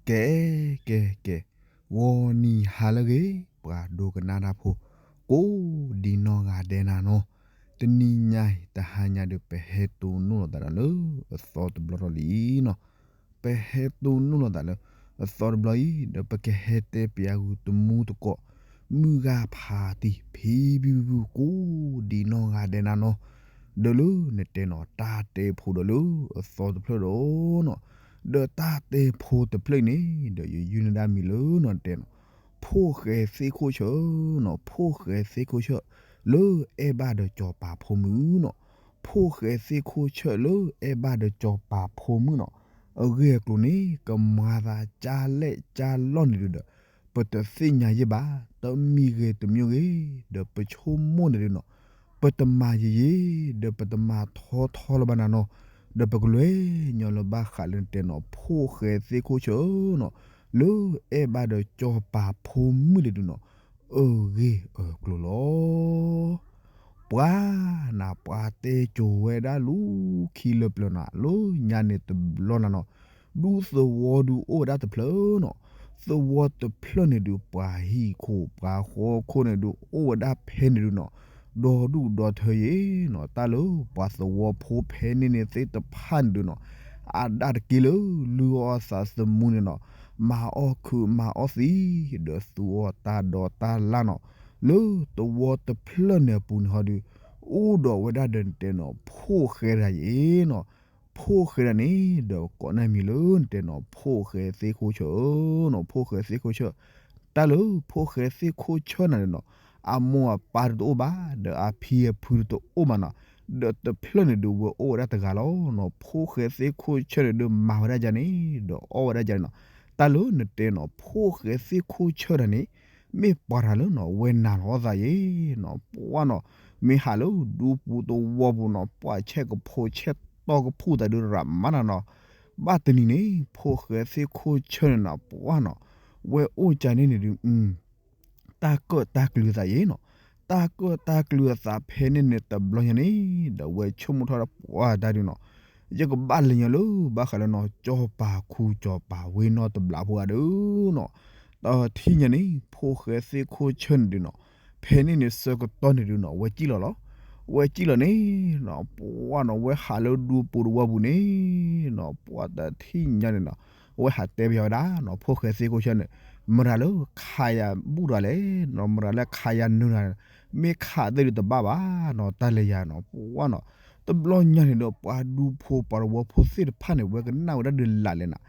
ကဲ ကဲ ကဲ, ဂီၤနံၤဟါလၢအဂ့ၤ ပှၤဒိကနၣ်တၢ်ဖိ ကိးဒံနီၢ်ဂၤဒဲးနၤနီၤ, တနံၤညါအံၤ တဟါညါဒီး ပဟဲတိၢ်နီၣ်လိာ်သးဒီးလၢအသီတဘျီထီၣ်လံနီၤ. ပဟဲတိၢ်နီၣ်လိာ်သးလၢအသီတဘျီအံၤ ဒီးပကဟဲတဲပျးဂုာ်တမူတကိး မုၢ်ဂၤဖးတံၢ် ဖံဖံဖုဖု ကိးဒံနီၢ်ဂၤဒဲးနၤနီၤ, ဒီးလၢနတဲနီၤ တၢ်တဲဖိဒီးလၢအသီတဖျၢၣ်ဒီးနီၤ, ဒီးတၢ်တဲဖိတဖျၢၣ်အံၤန့ၣ် ဒီးယယုၢ်န့ၢ်ဒၣ်မံၤလၢနီၤ တဲနီၤ ဖိၣ်ဃဲသ့ၣ်ခိၣ်ဆၢနီၤ, ဖိၣ်ဃဲသ့ၣ်ခိၣ်ဆၢ လၢအဲၣ်ဘၣ်ဒီးစီၤပၤဖိမုၣ်နီၤ. ဖိၣ်ဃဲသ့ၣ်ခိၣ်ဆၢလၢအဲၣ်ဘၣ်ဒီးစီၤပၤဖိမုၣ်နီၤ, အဂ့ၢ်အကျိၤန့ၣ် ကမၤသးကၢ်လဲၣ်ကၢ်လီၢ်န့ၣ်ဒုးဒီး ပတသ့ၣ်ညါယဲၢ်ဘၣ်, တမံၤဂ့ၤတမံၤဂ့ၤ ဒီးပဆိကမိၣ်န့ၣ်ဒုးနီၤ, ပတမၤယံာ်ယံာ် ဒီးပတမၤထီထီလၢၤဘၣ်နၤနီၤ, ဒီးပကလဲၤညီလၢဘၣ်ဃးလၢနတဲနီၤ ဖိၣ်ဃဲသ့ၣ်ခိၣ်ဆၢနီၤ, လၢအဲၣ်ဘၣ်ဒီးစီၤပၤဖိမုၣ်န့ၣ်ဒုးနီၤ, အဂ့ၢ်အကျိၤလီၤ. ပှၤနၤ ပှၤတဲစိၤဝဲဒၣ်လူၤခံလၢပျၢၤနၤ လၢညါန့ၣ်တဘျီနၤနီၤ, ဒူသဝီဒုးအိၣ်ဝဲဒၣ်တဖျၢၣ်နီၤ, သဝီတဖျၢၣ်န့ၣ်ဒုး ပှၤဟံၣ်ခိၣ်ပှၤဃီခိၣ်န့ၣ်ဒုး အိၣ်ဝဲဒၣ်ဖဲန့ၣ်ဒုးနီၤ, ဒီဒူၣ်ဒီထၢယဲနီၤ, တၢ်လၢပှၤသဝီဖိဖဲန့ၣ်န့ၣ်သ့ၣ်တဖၣ်န့ၣ်ဒုးနီၤ, အဒၣ်တက့ၢ်လၢလုၢ်အီၣ်သးသမူန့ၣ်နီၤ, မၤအီၣ်ခုးမၤအီၣ်သံ, ဒီးသူအီၤတၢ်ဒီးတၢ်လၢ်နီၤ, လၢသဝီတဖျၢၣ်န့ၣ်အပူၤန့ၣ်ဟီဒုး အိၣ်ဒီးဝဲဒၣ်ဒီးနတဲနီၤ ဖိၣ်ဃဲတဂၤယဲနီၤ, ဖိၣ်ဃဲတဂၤန့ၣ် ဒီးကိးန့ၢ်မံၤလၢနတဲနီၤ ဖိၣ်ဃဲသ့ၣ်ခိၣ်ဆၢနီၤ, ဖိၣ်ဃဲသ့ၣ်ခိၣ်ဆၢ, တၢ်လၢဖိၣ်ဃဲသ့ၣ်ခိၣ်ဆၢနၤန့ၣ်နီၤ, အမိၢ်အပၢ်ဒုးတအိၣ်ဘၣ်, ဒီးအဖံအဖုဒုးတအိၣ်ဘၣ်နီၤ, ဒီးတဖျၢၣ်န့ၣ်ဒုးဝဲအိၣ်ဝဲဒၣ်တဂၤလီၤနီၤ, ဖိၣ်ဃဲသ့ၣ်ခိၣ်ဆၢန့ၣ်ဒုးမၤဝဲဒၣ်ယၤန့ၣ် ဒီးအီၣ်ဝဲဒၣ်ယၤန့ၣ်နီၤ, တၢ်လၢနတဲနီၤ ဖိၣ်ဃဲသ့ၣ်ခိၣ်ဆၢတဂၤန့ၣ် မ့ၢ်ပှၤတဂၤလၢနီၤ ဝဲနာ်လီၤသးယဲနီၤ, ပှၤနီၤ, မ့ၢ်ဟးလၢဒူပူၤသဝီပူၤနီၤ ပှၤဆဲးကဖိးဆဲးတီကဖှိၣ်သးဒုးရးမးနၤနီၤ, ဘၣ်တနံၤန့ၣ် ဖိၣ်ဃဲသ့ၣ်ခိၣ်ဆၢန့ၣ်နီၤ ပှၤနီၤ, ဝဲအိၣ်ကန့ၣ်န့ၣ်ဒုး တၢ်ကၢၣ်တၢ်ကျၢၤအသးယဲနီၤ, တၢ်ကၢၣ်တၢ်ကျၢၤအသးဖဲန့ၣ်န့ၣ်တဘျီညါန့ၣ် ဒီးဝဲဆိကမိၣ်ထီၣ်ဒီးပှၤတၢ်ဒုးနီၤ, ယကဘၣ်လဲၤညီလၢဘၣ်ဃးလၢနီၤ စီၤပၤခူစီၤပၤဝ့ၢ်နီၢ်တဘျးဖိဂၤဒုးနီၤ, ဒီးထံၣ်ညါန့ၣ် ဖိၣ်ဃဲသ့ၣ်ခိၣ်ဆၢန့ၣ်ဒုးနီၤ, ဖဲန့ၣ်န့ၣ်ဆၢကတီၢ်န့ၣ်ဒုးနီၤ ဝဲကံၣ်လီၤလီၤ, ဝဲကံၣ်လီၤန့ၣ်နီၤ ပှၤနီၤ ဝဲဟးလၢဒူပူၤသဝီပူၤန့ၣ်နီၤ ပှၤတထံၣ်ညါန့ၣ်နီၤ, အဝဲဟးတဲပယီၤဝဲဒၣ်နီၤ ဖိၣ်ဃဲသ့ၣ်ခိၣ်ဆၢန့ၣ်, မတၤလၢခးယၤဘူၣ်တဂၤလဲၣ်နီၤ, မတၤလၢခးယၤနုၤတဂၤလဲၣ်, မ့ၢ်ခးသ့ၣ်ဒုးတဘၣ်ဘၣ်နီၤ တၢ်လဲၤယၤနီၤ ပှၤနီၤ, တဘျီညါန့ၣ်ဒီး ပှၤဒူဖိပှၤသဝီဖိသ့ၣ်တဖၣ်န့ၣ် ဝဲကနၣ်ဝဲဒၣ်ဒုးလၢ်လဲၣ်နၤ,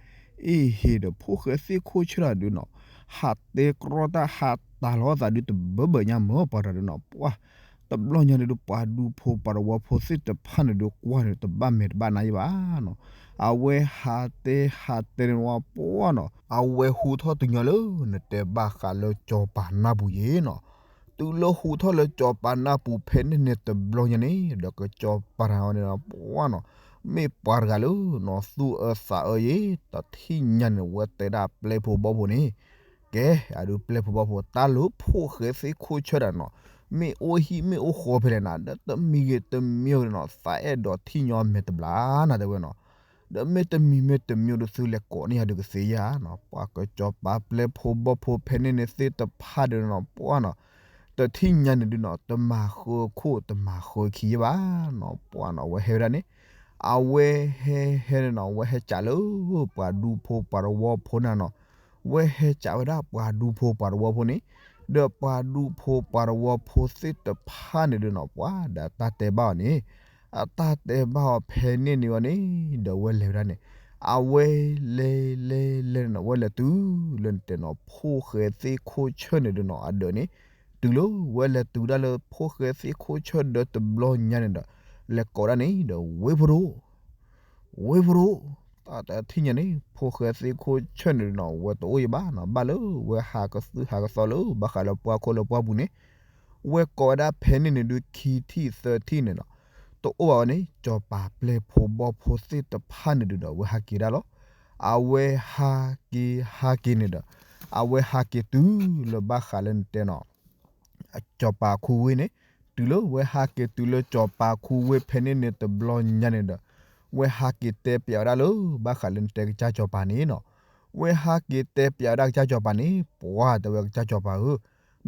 အ့ဟ့ၣ်ဒီး ဖိၣ်ဃဲသ့ၣ်ခိၣ်ဆၢတဂၤဒုးနီၤ, ဟးတဲကြီတၢ်ဟးတၢ်လီၤသးဒုးတဘၢဘၢညါမၢ်ပှၤတဂၤဒုးနီၤ ပှၤ တဘျီညါန့ၣ်ဒုး ပှၤဒူဖိပှၤသဝီဖိသ့ၣ်တဖၣ်န့ၣ်ဒုးကွၢ်န့ၣ် တဘၣ်မဲာ်တဘၣ်နါယဲဘၣ်နီၤ, အဝဲဟးတဲဟးတဲန့ၣ်ဝဲပှၤနီၤ, အဝဲဟူထီၣ်တုၤညီလၢ နတဲဘၣ်ဃးလၢစီၤပၤနၢ်ပူၤယဲနီၤ, တုၤလၢဟူထီၣ်လၢစီၤပၤနၢ်ပူၤဖဲန့ၣ်န့ၣ်တဘျီညါန့ၣ် ဒီးကစီၤပၤတဂၤန့ၣ်နီၤ ပှၤနီၤ, မ့ၢ်ပှၤတဂၤလၢနီၤ သူအၢသးအၢယဲ, တထံၣ်ညါန့ၣ် ဝဲတဲဒၣ်ပျဲၢ်ဖိဘီၣ်ဖိန့ၣ် ကဲ အဒုးပျဲၢ်ဖိဘီၣ်ဖိ တၢ်လၢဖိၣ်ဃဲသ့ၣ်ခိၣ်ဆၢတဂၤနီၤ, မ့ၢ်အိၣ်ဟံၣ်မ့ၢ်အိၣ်ဃီဖဲလဲၣ်နၤ ဒီးတမံၤဂ့ၤတမံၤဂ့ၤနီၤ သးအဲၣ်ဒိးထံၣ်ညီမဲာ်တဘျါနၤတဲဝဲနီၤ, ဒီးမ့ၢ်တမံၤမ့ၢ်တမံၤဒုးသုလဲၤကိးန့ၢ်ယၤဒုးကသ့ဧါနီၤ, ပှၤကစီၤပၤပျဲၢ်ဖိဘီၣ်ဖိဖဲန့ၣ်န့ၣ်သ့ၣ်တဖၣ်ဒီးနီၤ ပှၤနီၤ, တထံၣ်ညါန့ၣ်ဒုးနီၤ တမၤဃၢခိၣ်တမၤဃၢခံယဲဘၣ်နီၤ, ပှၤနီၤ အဝဲဟဲဝဲဒၣ်န့ၣ် အဝဲဟဲဟဲန့ၣ်နီၤ အဝဲဟဲစးလၢပှၤဒူဖိပှၤသဝီဖိန့ၣ်နီၤ, ဝဲဟဲစးဝဲဒၣ်ပှၤဒူဖိပှၤသဝီဖိန့ၣ်, ဒီးပှၤဒူဖိပှၤသဝီဖိသ့ၣ်တဖၣ်န့ၣ်ဒုးနီၤ ပှၤဒီးတၢ်တဲဘၣ်အီၤန့ၣ်, အတၢ်တဲဘၣ်အီၤဖဲန့ၣ်န့ၣ်အီၤန့ၣ်, ဒီးဝဲလဲၤဝဲဒၣ်န့ၣ်, အဝဲလဲၤလဲၤလဲၤန့ၣ်နီၤ ဝဲလဲၤတုၤလၢနတဲနီၤ ဖိၣ်ဃဲသ့ၣ်ခိၣ်ဆၢန့ၣ်ဒုးနီၤ အဒၢးန့ၣ်, တုၤလၢဝဲလဲၤတုၤဒၣ်လၢဖိၣ်ဃဲသ့ၣ်ခိၣ်ဆၢဒၢးတဘျီညါန့ၣ်ဒီး, လဲၤကိးဒၣ်န့ၣ်ဒီး ဝ့ၢ်ဖိဒိၣ် ဝ့ၢ်ဖိဒိၣ်, တၢ်တထံၣ်ညါန့ၣ် ဖိၣ်ဃဲသ့ၣ်ခိၣ်ဆၢန့ၣ်နီၤ ဝဲတအိၣ်ယဘၣ်နီၤ ဘၣ်လၢဝဲဟးကသုၣ်ဟးကသီလၢဘၣ်ဃးလၢပှၢ်ခိၣ်လၢပှၢ်ပူၤန့ၣ်, ဝဲကိးဝဲဒၣ်ဖဲန့ၣ်န့ၣ်ဒုးခံထံၣ်သၢထံၣ်န့ၣ်နီၤ, တအိၣ်ဘၣ်ဝဲန့ၣ် စီၤပၤပျဲၢ်ဖိဘီၣ်ဖိသ့ၣ်တဖၣ်န့ၣ်ဒုးဒီး အဝဲဟးက့ၤဒၣ်လီၤ. အဝဲဟးက့ၤဟးက့ၤန့ၣ်ဒီး, အဝဲဟးက့ၤတုၤလၢဘၣ်ဃးလၢနတဲနီၤ စီၤပၤခူဝ့ၢ်န့ၣ်, တုၤလၢဝဲဟးက့ၤတုၤလၢစီၤပၤခူဝ့ၢ်ဖဲန့ၣ်န့ၣ်တဘျီညါန့ၣ်ဒီး, ဝဲဟးက့ၤတဲပျးဝဲဒၣ်လၢဘၣ်ဃးလၢနတဲကစၢ်စီၤပၤန့ၣ်နီၤ, ဝဲဟးက့ၤတဲပၠးဝဲဒၣ်ကစၢ်စီၤပၤန့ၣ်, ပှၤတဲဝဲကစၢ်စီၤပၤဧၢ,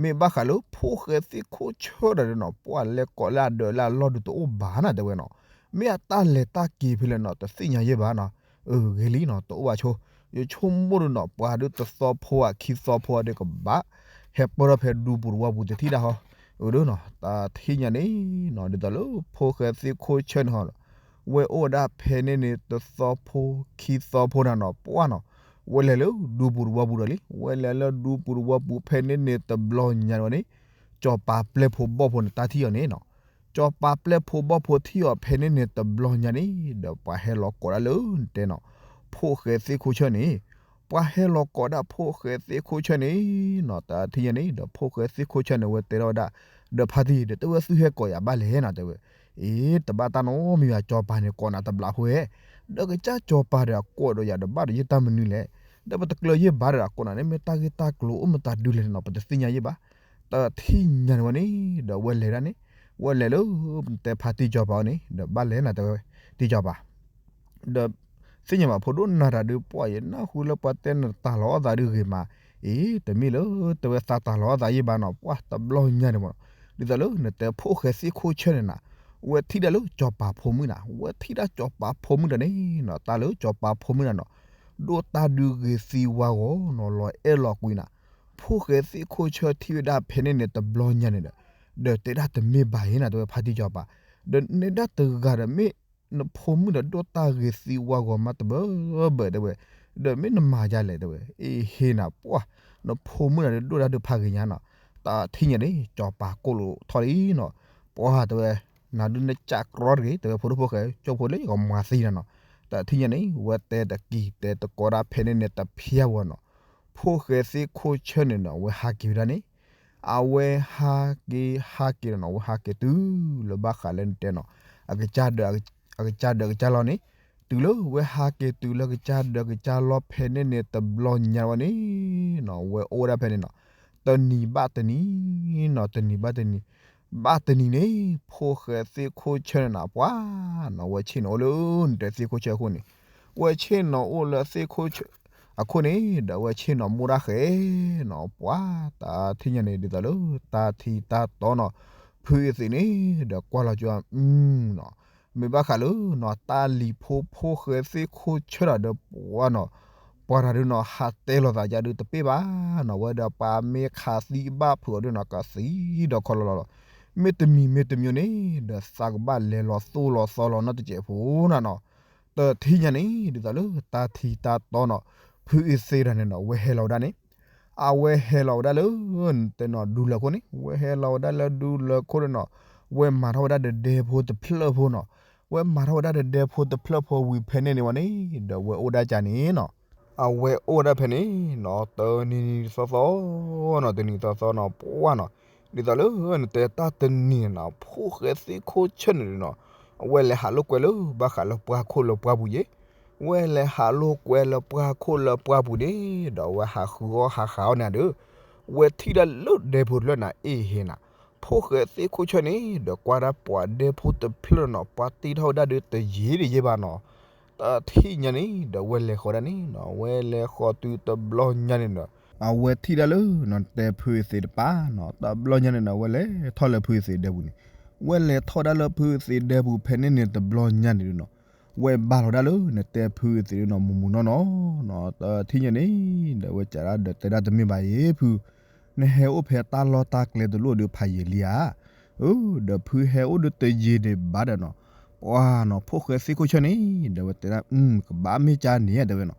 မ့ၢ်ဘၣ်ဃးလၢဖိၣ်ဃဲသ့ၣ်ခိၣ်ဆၢတၢ်ဒီးနီၤ ပှၤလဲၤကိးလၢအဒၢးလၢအလီၢ်ဒုးတအိၣ်ဘၣ်နၤတဲဝဲနီၤ, မ့ၢ်အတၢ်လဲၤတၢ်က့ၤဖဲလဲၣ်နီၤ တသ့ၣ်ညါယဲၢ်ဘၣ်နီၤ, အဂ့ၤလံနီၤ တအိၣ်ဘၣ်ဆိ, ယဆိကမိၣ်ဒီးနီၤ ပှၤဒုးတသီဖိဧါခံသီဖိဧါဒီးကဘၣ် ဟဲပၢၢ်ထီၣ်ဖဲဒူပူၤတဝီပူၤတထံၣ်ဒၣ်ဟီ, အဒနီၤ တၢ်ထံၣ်ညါန့ၣ်နီၤ ဒ်သိးလၢဖိၣ်ဃဲသ့ၣ်ခိၣ်ဆၢန့ၣ်ဟီ ဝဲအိၣ်ဝဲဒၣ်ဖဲန့ၣ်န့ၣ် တသီဖိခံသီဖိနၤနီၤ ပှၢ်နီၤ, ဝဲလဲၤလၢဒူပူၤတဝီပူၤဒီးလံ, ဝဲလဲၤလၢဒူပူၤတဝီပူၤဖဲန့ၣ်န့ၣ်တဘျီညါန့ၣ်ဝဲန့ၣ်, စီၤပၤပျဲၢ်ဖိဘီၣ်ဖိန့ၣ် တၢ်ထံၣ်အီၤန့ၣ်နီၤ, စီၤပၤပျဲၢ်ဖိဘီၣ်ဖိထံၣ်အီၤဖဲန့ၣ်န့ၣ်တဘျီညါန့ၣ် ဒီးပှၤဟဲလီၤကိးဒၣ်လၢနတဲနီၤ, ဖိၣ်ဃဲသ့ၣ်ခိၣ်ဆၢန့ၣ် ပှၤဟဲလီၤကိးဒၣ်ဖိၣ်ဃဲသ့ၣ်ခိၣ်ဆၢန့ၣ်နီၤ တၢ်ထံၣ်ညါန့ၣ် ဒီးဖိၣ်ဃဲသ့ၣ်ခိၣ်ဆၢန့ၣ် ဝဲတဲထီၣ်ဝဲဒၣ်, ဒီးဖါတံၢ် ဒီးတဝဲသုဟဲကိးယၤဘၣ်လဲၣ်နီၤ တဲဝဲ, အ့ တဘၣ်တၢ်နီတမံၤဘၣ် စီၤပၤန့ၣ်ကိးနၤတဘျီဖိဧဲ, ဒီးကစၢ်စီၤပၤဒီးအကိးဒီးယၤဒီးဘၣ်ဒီးယတၢ်မနုၤလဲၣ်, ဒီးပတကျၢၤယဲၢ်ဘၣ်ဒီးအကိးနၤန့ၣ် မ့ၢ်တၢ်ဂ့ၢ်တၢ်ကျိၤအိၣ်မတၤဒုလဲၣ်နီၤ ပတသ့ၣ်ညါယဲၢ်ဘၣ်, တၢ်ထံၣ်ညါန့ၣ်ဝဲန့ၣ် ဒီးဝဲလဲၤဒၣ်န့ၣ်, ဝဲလဲၤလၢ တဲဖါတံၢ်စီၤပၤအအိၣ်န့ၣ် ဒီးဘၣ်လဲၤနၤတဲဝဲ, တံၢ်စီၤပၤ ဒီးသ့ၣ်ညါဘၣ်ဖိဒိၣ်နၤတၢ်ဒုးပှၢ် ယနၢ်ဟူလၢပှၤတဲနတၢ်လီၤအီၣ်သးဒုးဂ့ၤမး, အ့ တမ့ၢ်လၢ တဲဝဲသးတၢ်လီၤအီၣ်သးယဲၢ်ဘၣ်နီၤ ပှၢ်တဘျီညါန့ၣ်မး, ဒ်သိးလၢနတဲဖိၣ်ဃဲသ့ၣ်ခိၣ်ဆၢန့ၣ်နၤ, ဝဲထံၣ်ဒၣ်လၢစီၤပၤဖိမုၣ်နၤ ဝဲထံၣ်ဒၣ်စီၤပၤဖိမုၣ်တၢ်န့ၣ်နီၤ တၢ်လၢစီၤပၤဖိမုၣ်နၤနီၤ, ဒိၣ်တၢ်ဒုးဂ့ၤသံဝါဂီၤနီၤ လီၤအဲၣ်လီၤကွံနၤ, ဖိၣ်ဃဲသ့ၣ်ခိၣ်ဆၢထံၣ်ဝဲဒၣ်ဖဲန့ၣ်န့ၣ်တဘျီညါန့ၣ်ဒီး, ဒီးတဲဒၣ်တမ့ၢ်ဘၣ်အံၤနၤ တဲဝဲဖါတံၢ်စီၤပၤ, ဒီးနဲဒၣ်တဂၤဒီးမ့ၢ် နဖိမုၣ်ဒီးဒိၣ်တၢ်ဂ့ၤသံဝါဂီၤမးတဘၢဘၢတဲဝဲ, ဒီးမ့ၢ်နမၤဒ်လဲၣ်တဲဝဲ, အ့ဟ့နၤပှၢ်, နဖိမုၣ်နၤဒီးဒိၣ်တၢ်ဒုးဖးဂ့ၤညါနီၤ, တၢ်ထံၣ်ညါန့ၣ် စီၤပၤကိၣ်လိာ်ထီၣ်လံနီၤ, ပှၢ်တဲဝဲ, နၤဒုးနကးကြီတဂ့ၤ တဲဝဲဖိဒိၣ်ဖိၣ်ဃဲ ကၠိဖိလၢယကမၤသံနၤနီၤ, တၢ်ထံၣ်ညါန့ၣ် ဝဲတဲတကံၢ်တဲတကိးဒၣ်ဖဲန့ၣ်န့ၣ်တဖျၢၣ်ဝဲနီၤ, ဖိၣ်ဃဲသ့ၣ်ခိၣ်ဆၢန့ၣ်နီၤ အဝဲဟးက့ၤဝဲဒၣ်န့ၣ် အဝဲဟးက့ၤဟးက့ၤဒီးနီၤ အဝဲဟးက့ၤတုၤလၢဘၣ်ဃးလၢနတဲနီၤ, အကစၢ်ဒၢးအကစၢ်လီၢ်န့ၣ်, တုၤလၢဝဲဟးက့ၤတုၤလၢကစၢ်ဒၢးကစၢ်လီၢ်ဖဲန့ၣ်န့ၣ်တဘျီညါဝဲန့ၣ်နီၤ ဝဲအိၣ်ဝဲဒၣ်ဖဲန့ၣ်နီၤ, တနံၤဘၣ်တနံၤနီၤ တနံၤဘၣ်တနံၤ, ဘၣ်တနံၤန့ၣ် ဖိၣ်ဃဲသ့ၣ်ခိၣ်ဆၢန့ၣ်နီၤ ပှၢ်နီၤ ဝဲဆ့ၣ်နီၤအိၣ်လၢနတဲသ့ၣ်ခိၣ်ဆၢအခိၣ်န့ၣ်, ဝဲဆ့ၣ်နီၤအိၣ်လၢသ့ၣ်ခိၣ်ဆၢ အခိၣ်န့ၣ် ဒီးအဝဲဆ့ၣ်နီၤမိၢ်တၢ်ဃဲနီၤ ပှၢ်တၢ်ထံၣ်ညါန့ၣ် ဒ်သိးလၢတၢ်ထံတၢ်တီနီၤ, ဖုအ့သ့းန့ၣ် ဒီးကွၢ်လီၤကၠီနီၤ, မ့ၢ်ဘၣ်ဃးလၢနီၤ တၢ်လံၤဖိဖိၣ်ဃဲသ့ၣ်ခိၣ်ဆၢတၢ်ဒီးပှၢ်နီၤ, ပှၤတၢ်ဒုးနီၤ ဟးတဲလီၤသးယါဒုးတပ့ၢ်ဘၣ်နီၤ, ဝဲဒီးပှၤမ့ၢ်ခးသံဘၣ်ဖုးအီၤဒုးနီၤ ကသံဒီးခီလီၤလီၤလီၤ, မ့တမံၤမ့တမံၤန့ၣ် ဒီးသးကဘၣ်လဲၤလီၤသိၣ်လီၤသီလီၤနီတစဲးဖိနၤနီၤ, တထံၣ်ညါန့ၣ် ဒ်သိးလၢတၢ်ထံတၢ်တီနီၤ, ဖုအ့သ့တၢ်န့ၣ်နီၤ ဝဲဟဲလီၤဝဲဒၣ်န့ၣ်, အဝဲဟဲလီၤဝဲဒၣ်လၢ တဲနီၤ ဒူလၢၢ်ခိၣ်န့ၣ်, ဝဲဟဲလီၤဝဲဒၣ်လၢဒူလၢၢ်ခိၣ်န့ၣ်နီၤ, ဝဲမၤထီၣ်ဝဲဒၣ်ဒီးဒဲဖိတဖျၢၣ်ဖိနီၤ, ဝဲမၤထီၣ်ဝဲဒၣ်ဒီးဒဲဖိတဖျၢၣ်ဖိဝံၤဖဲန့ၣ်န့ၣ်ဝဲန့ၣ် ဒီးဝဲအိၣ်ဒၣ်ကၢန့ၣ်နီၤ, အဝဲအိၣ်ဝဲဒၣ်ဖဲန့ၣ်နီၤ တနံၤနံၤသီသီနီၤ တနံၤသီသီနီၤ ပှၢ်နီၤ, ဒ်သိးလၢနတဲတၢ်တနံၤန့ၣ်နီၤ ဖိၣ်ဃဲသ့ၣ်ခိၣ်ဆၢန့ၣ်နီၤ, အဝဲလဲၤဟးလိာ်ကွဲလၢဘၣ်ဃးလၢပှၢ်ခိၣ်လၢပှၢ်ပူၤယဲၢ်, ဝဲလဲၤဟးလိာ်ကွဲလၢပှၢ်ခိၣ်လၢပှၢ်ပူၤန့ၣ် ဒီးအဝဲဟးဃုအီၣ်ဟးဃးအီၣ်န့ၣ်ဒီး, ဝဲထံၣ်ဒၣ်လၢဒဲဖိတဖျၢၣ်န့ၣ် အ့ဟ့နၤ, ဖိၣ်ဃဲသ့ၣ်ခိၣ်ဆၢန့ၣ် ဒီးကွၢ်ဒၣ်ပှၤဒဲဖိတဖျၢၣ်နီၤ ပှၤတ့ထီၣ်ဝဲဒၣ်ဒီးတယံာ်တယဲၢ်ဘၣ်နီၤ, တထံၣ်ညါန့ၣ် ဒီးဝဲလဲၤဃီၤဒၣ်န့ၣ်နီၤ ဝဲလဲၤဃီၤတုၤတဘျီညါန့ၣ်ဒီး, အဝဲထံၣ်ဒၣ်လၢနီၤ တဲဖုအ့သ့းတပၤနီၤ တဘျီညါန့ၣ်ဒီး ဝဲလဲၤထီၣ်လၢဖုအ့သ့းဒဲပူၤန့ၣ်, ဝဲလဲၤထီၣ်ဒၣ်လၢဖုအ့သ့းဒဲပူၤဖဲန့ၣ်န့ၣ်တဘျီညါန့ၣ်ဒီးနီၤ, ဝဲဘၣ်လီၤဒၣ်လၢနတဲဖုအ့သ့းဒုးနီၤ မူၤမူၤနီၢ်နီၢ်နီၤ တထံၣ်ညါန့ၣ် ဒီးဝဲစံးဒၣ်ဒီးတဲဒၣ်တမ့ၢ်ဘၣ်ယဲၢ်ဖု, နဟဲအိၣ်ဖဲတၢ်လီၢ်တၢ်ကျဲတလိၣ်ဒီးဖးယံာ်လံဧါ, အၢ ဒီးဖုဟဲအိၣ်ဒီးတယံာ်ဒံးဘၣ်ဒီးနီၤ, ပှၢ်နီၤ ဖိၣ်ဃဲသ့ၣ်ခိၣ်ဆၢန့ၣ် ဒီးဝဲတဲဒၣ် ကဘၣ်မ့ၢ်ကၢန့ၣ်ဧါ တဲဝဲနီၤ,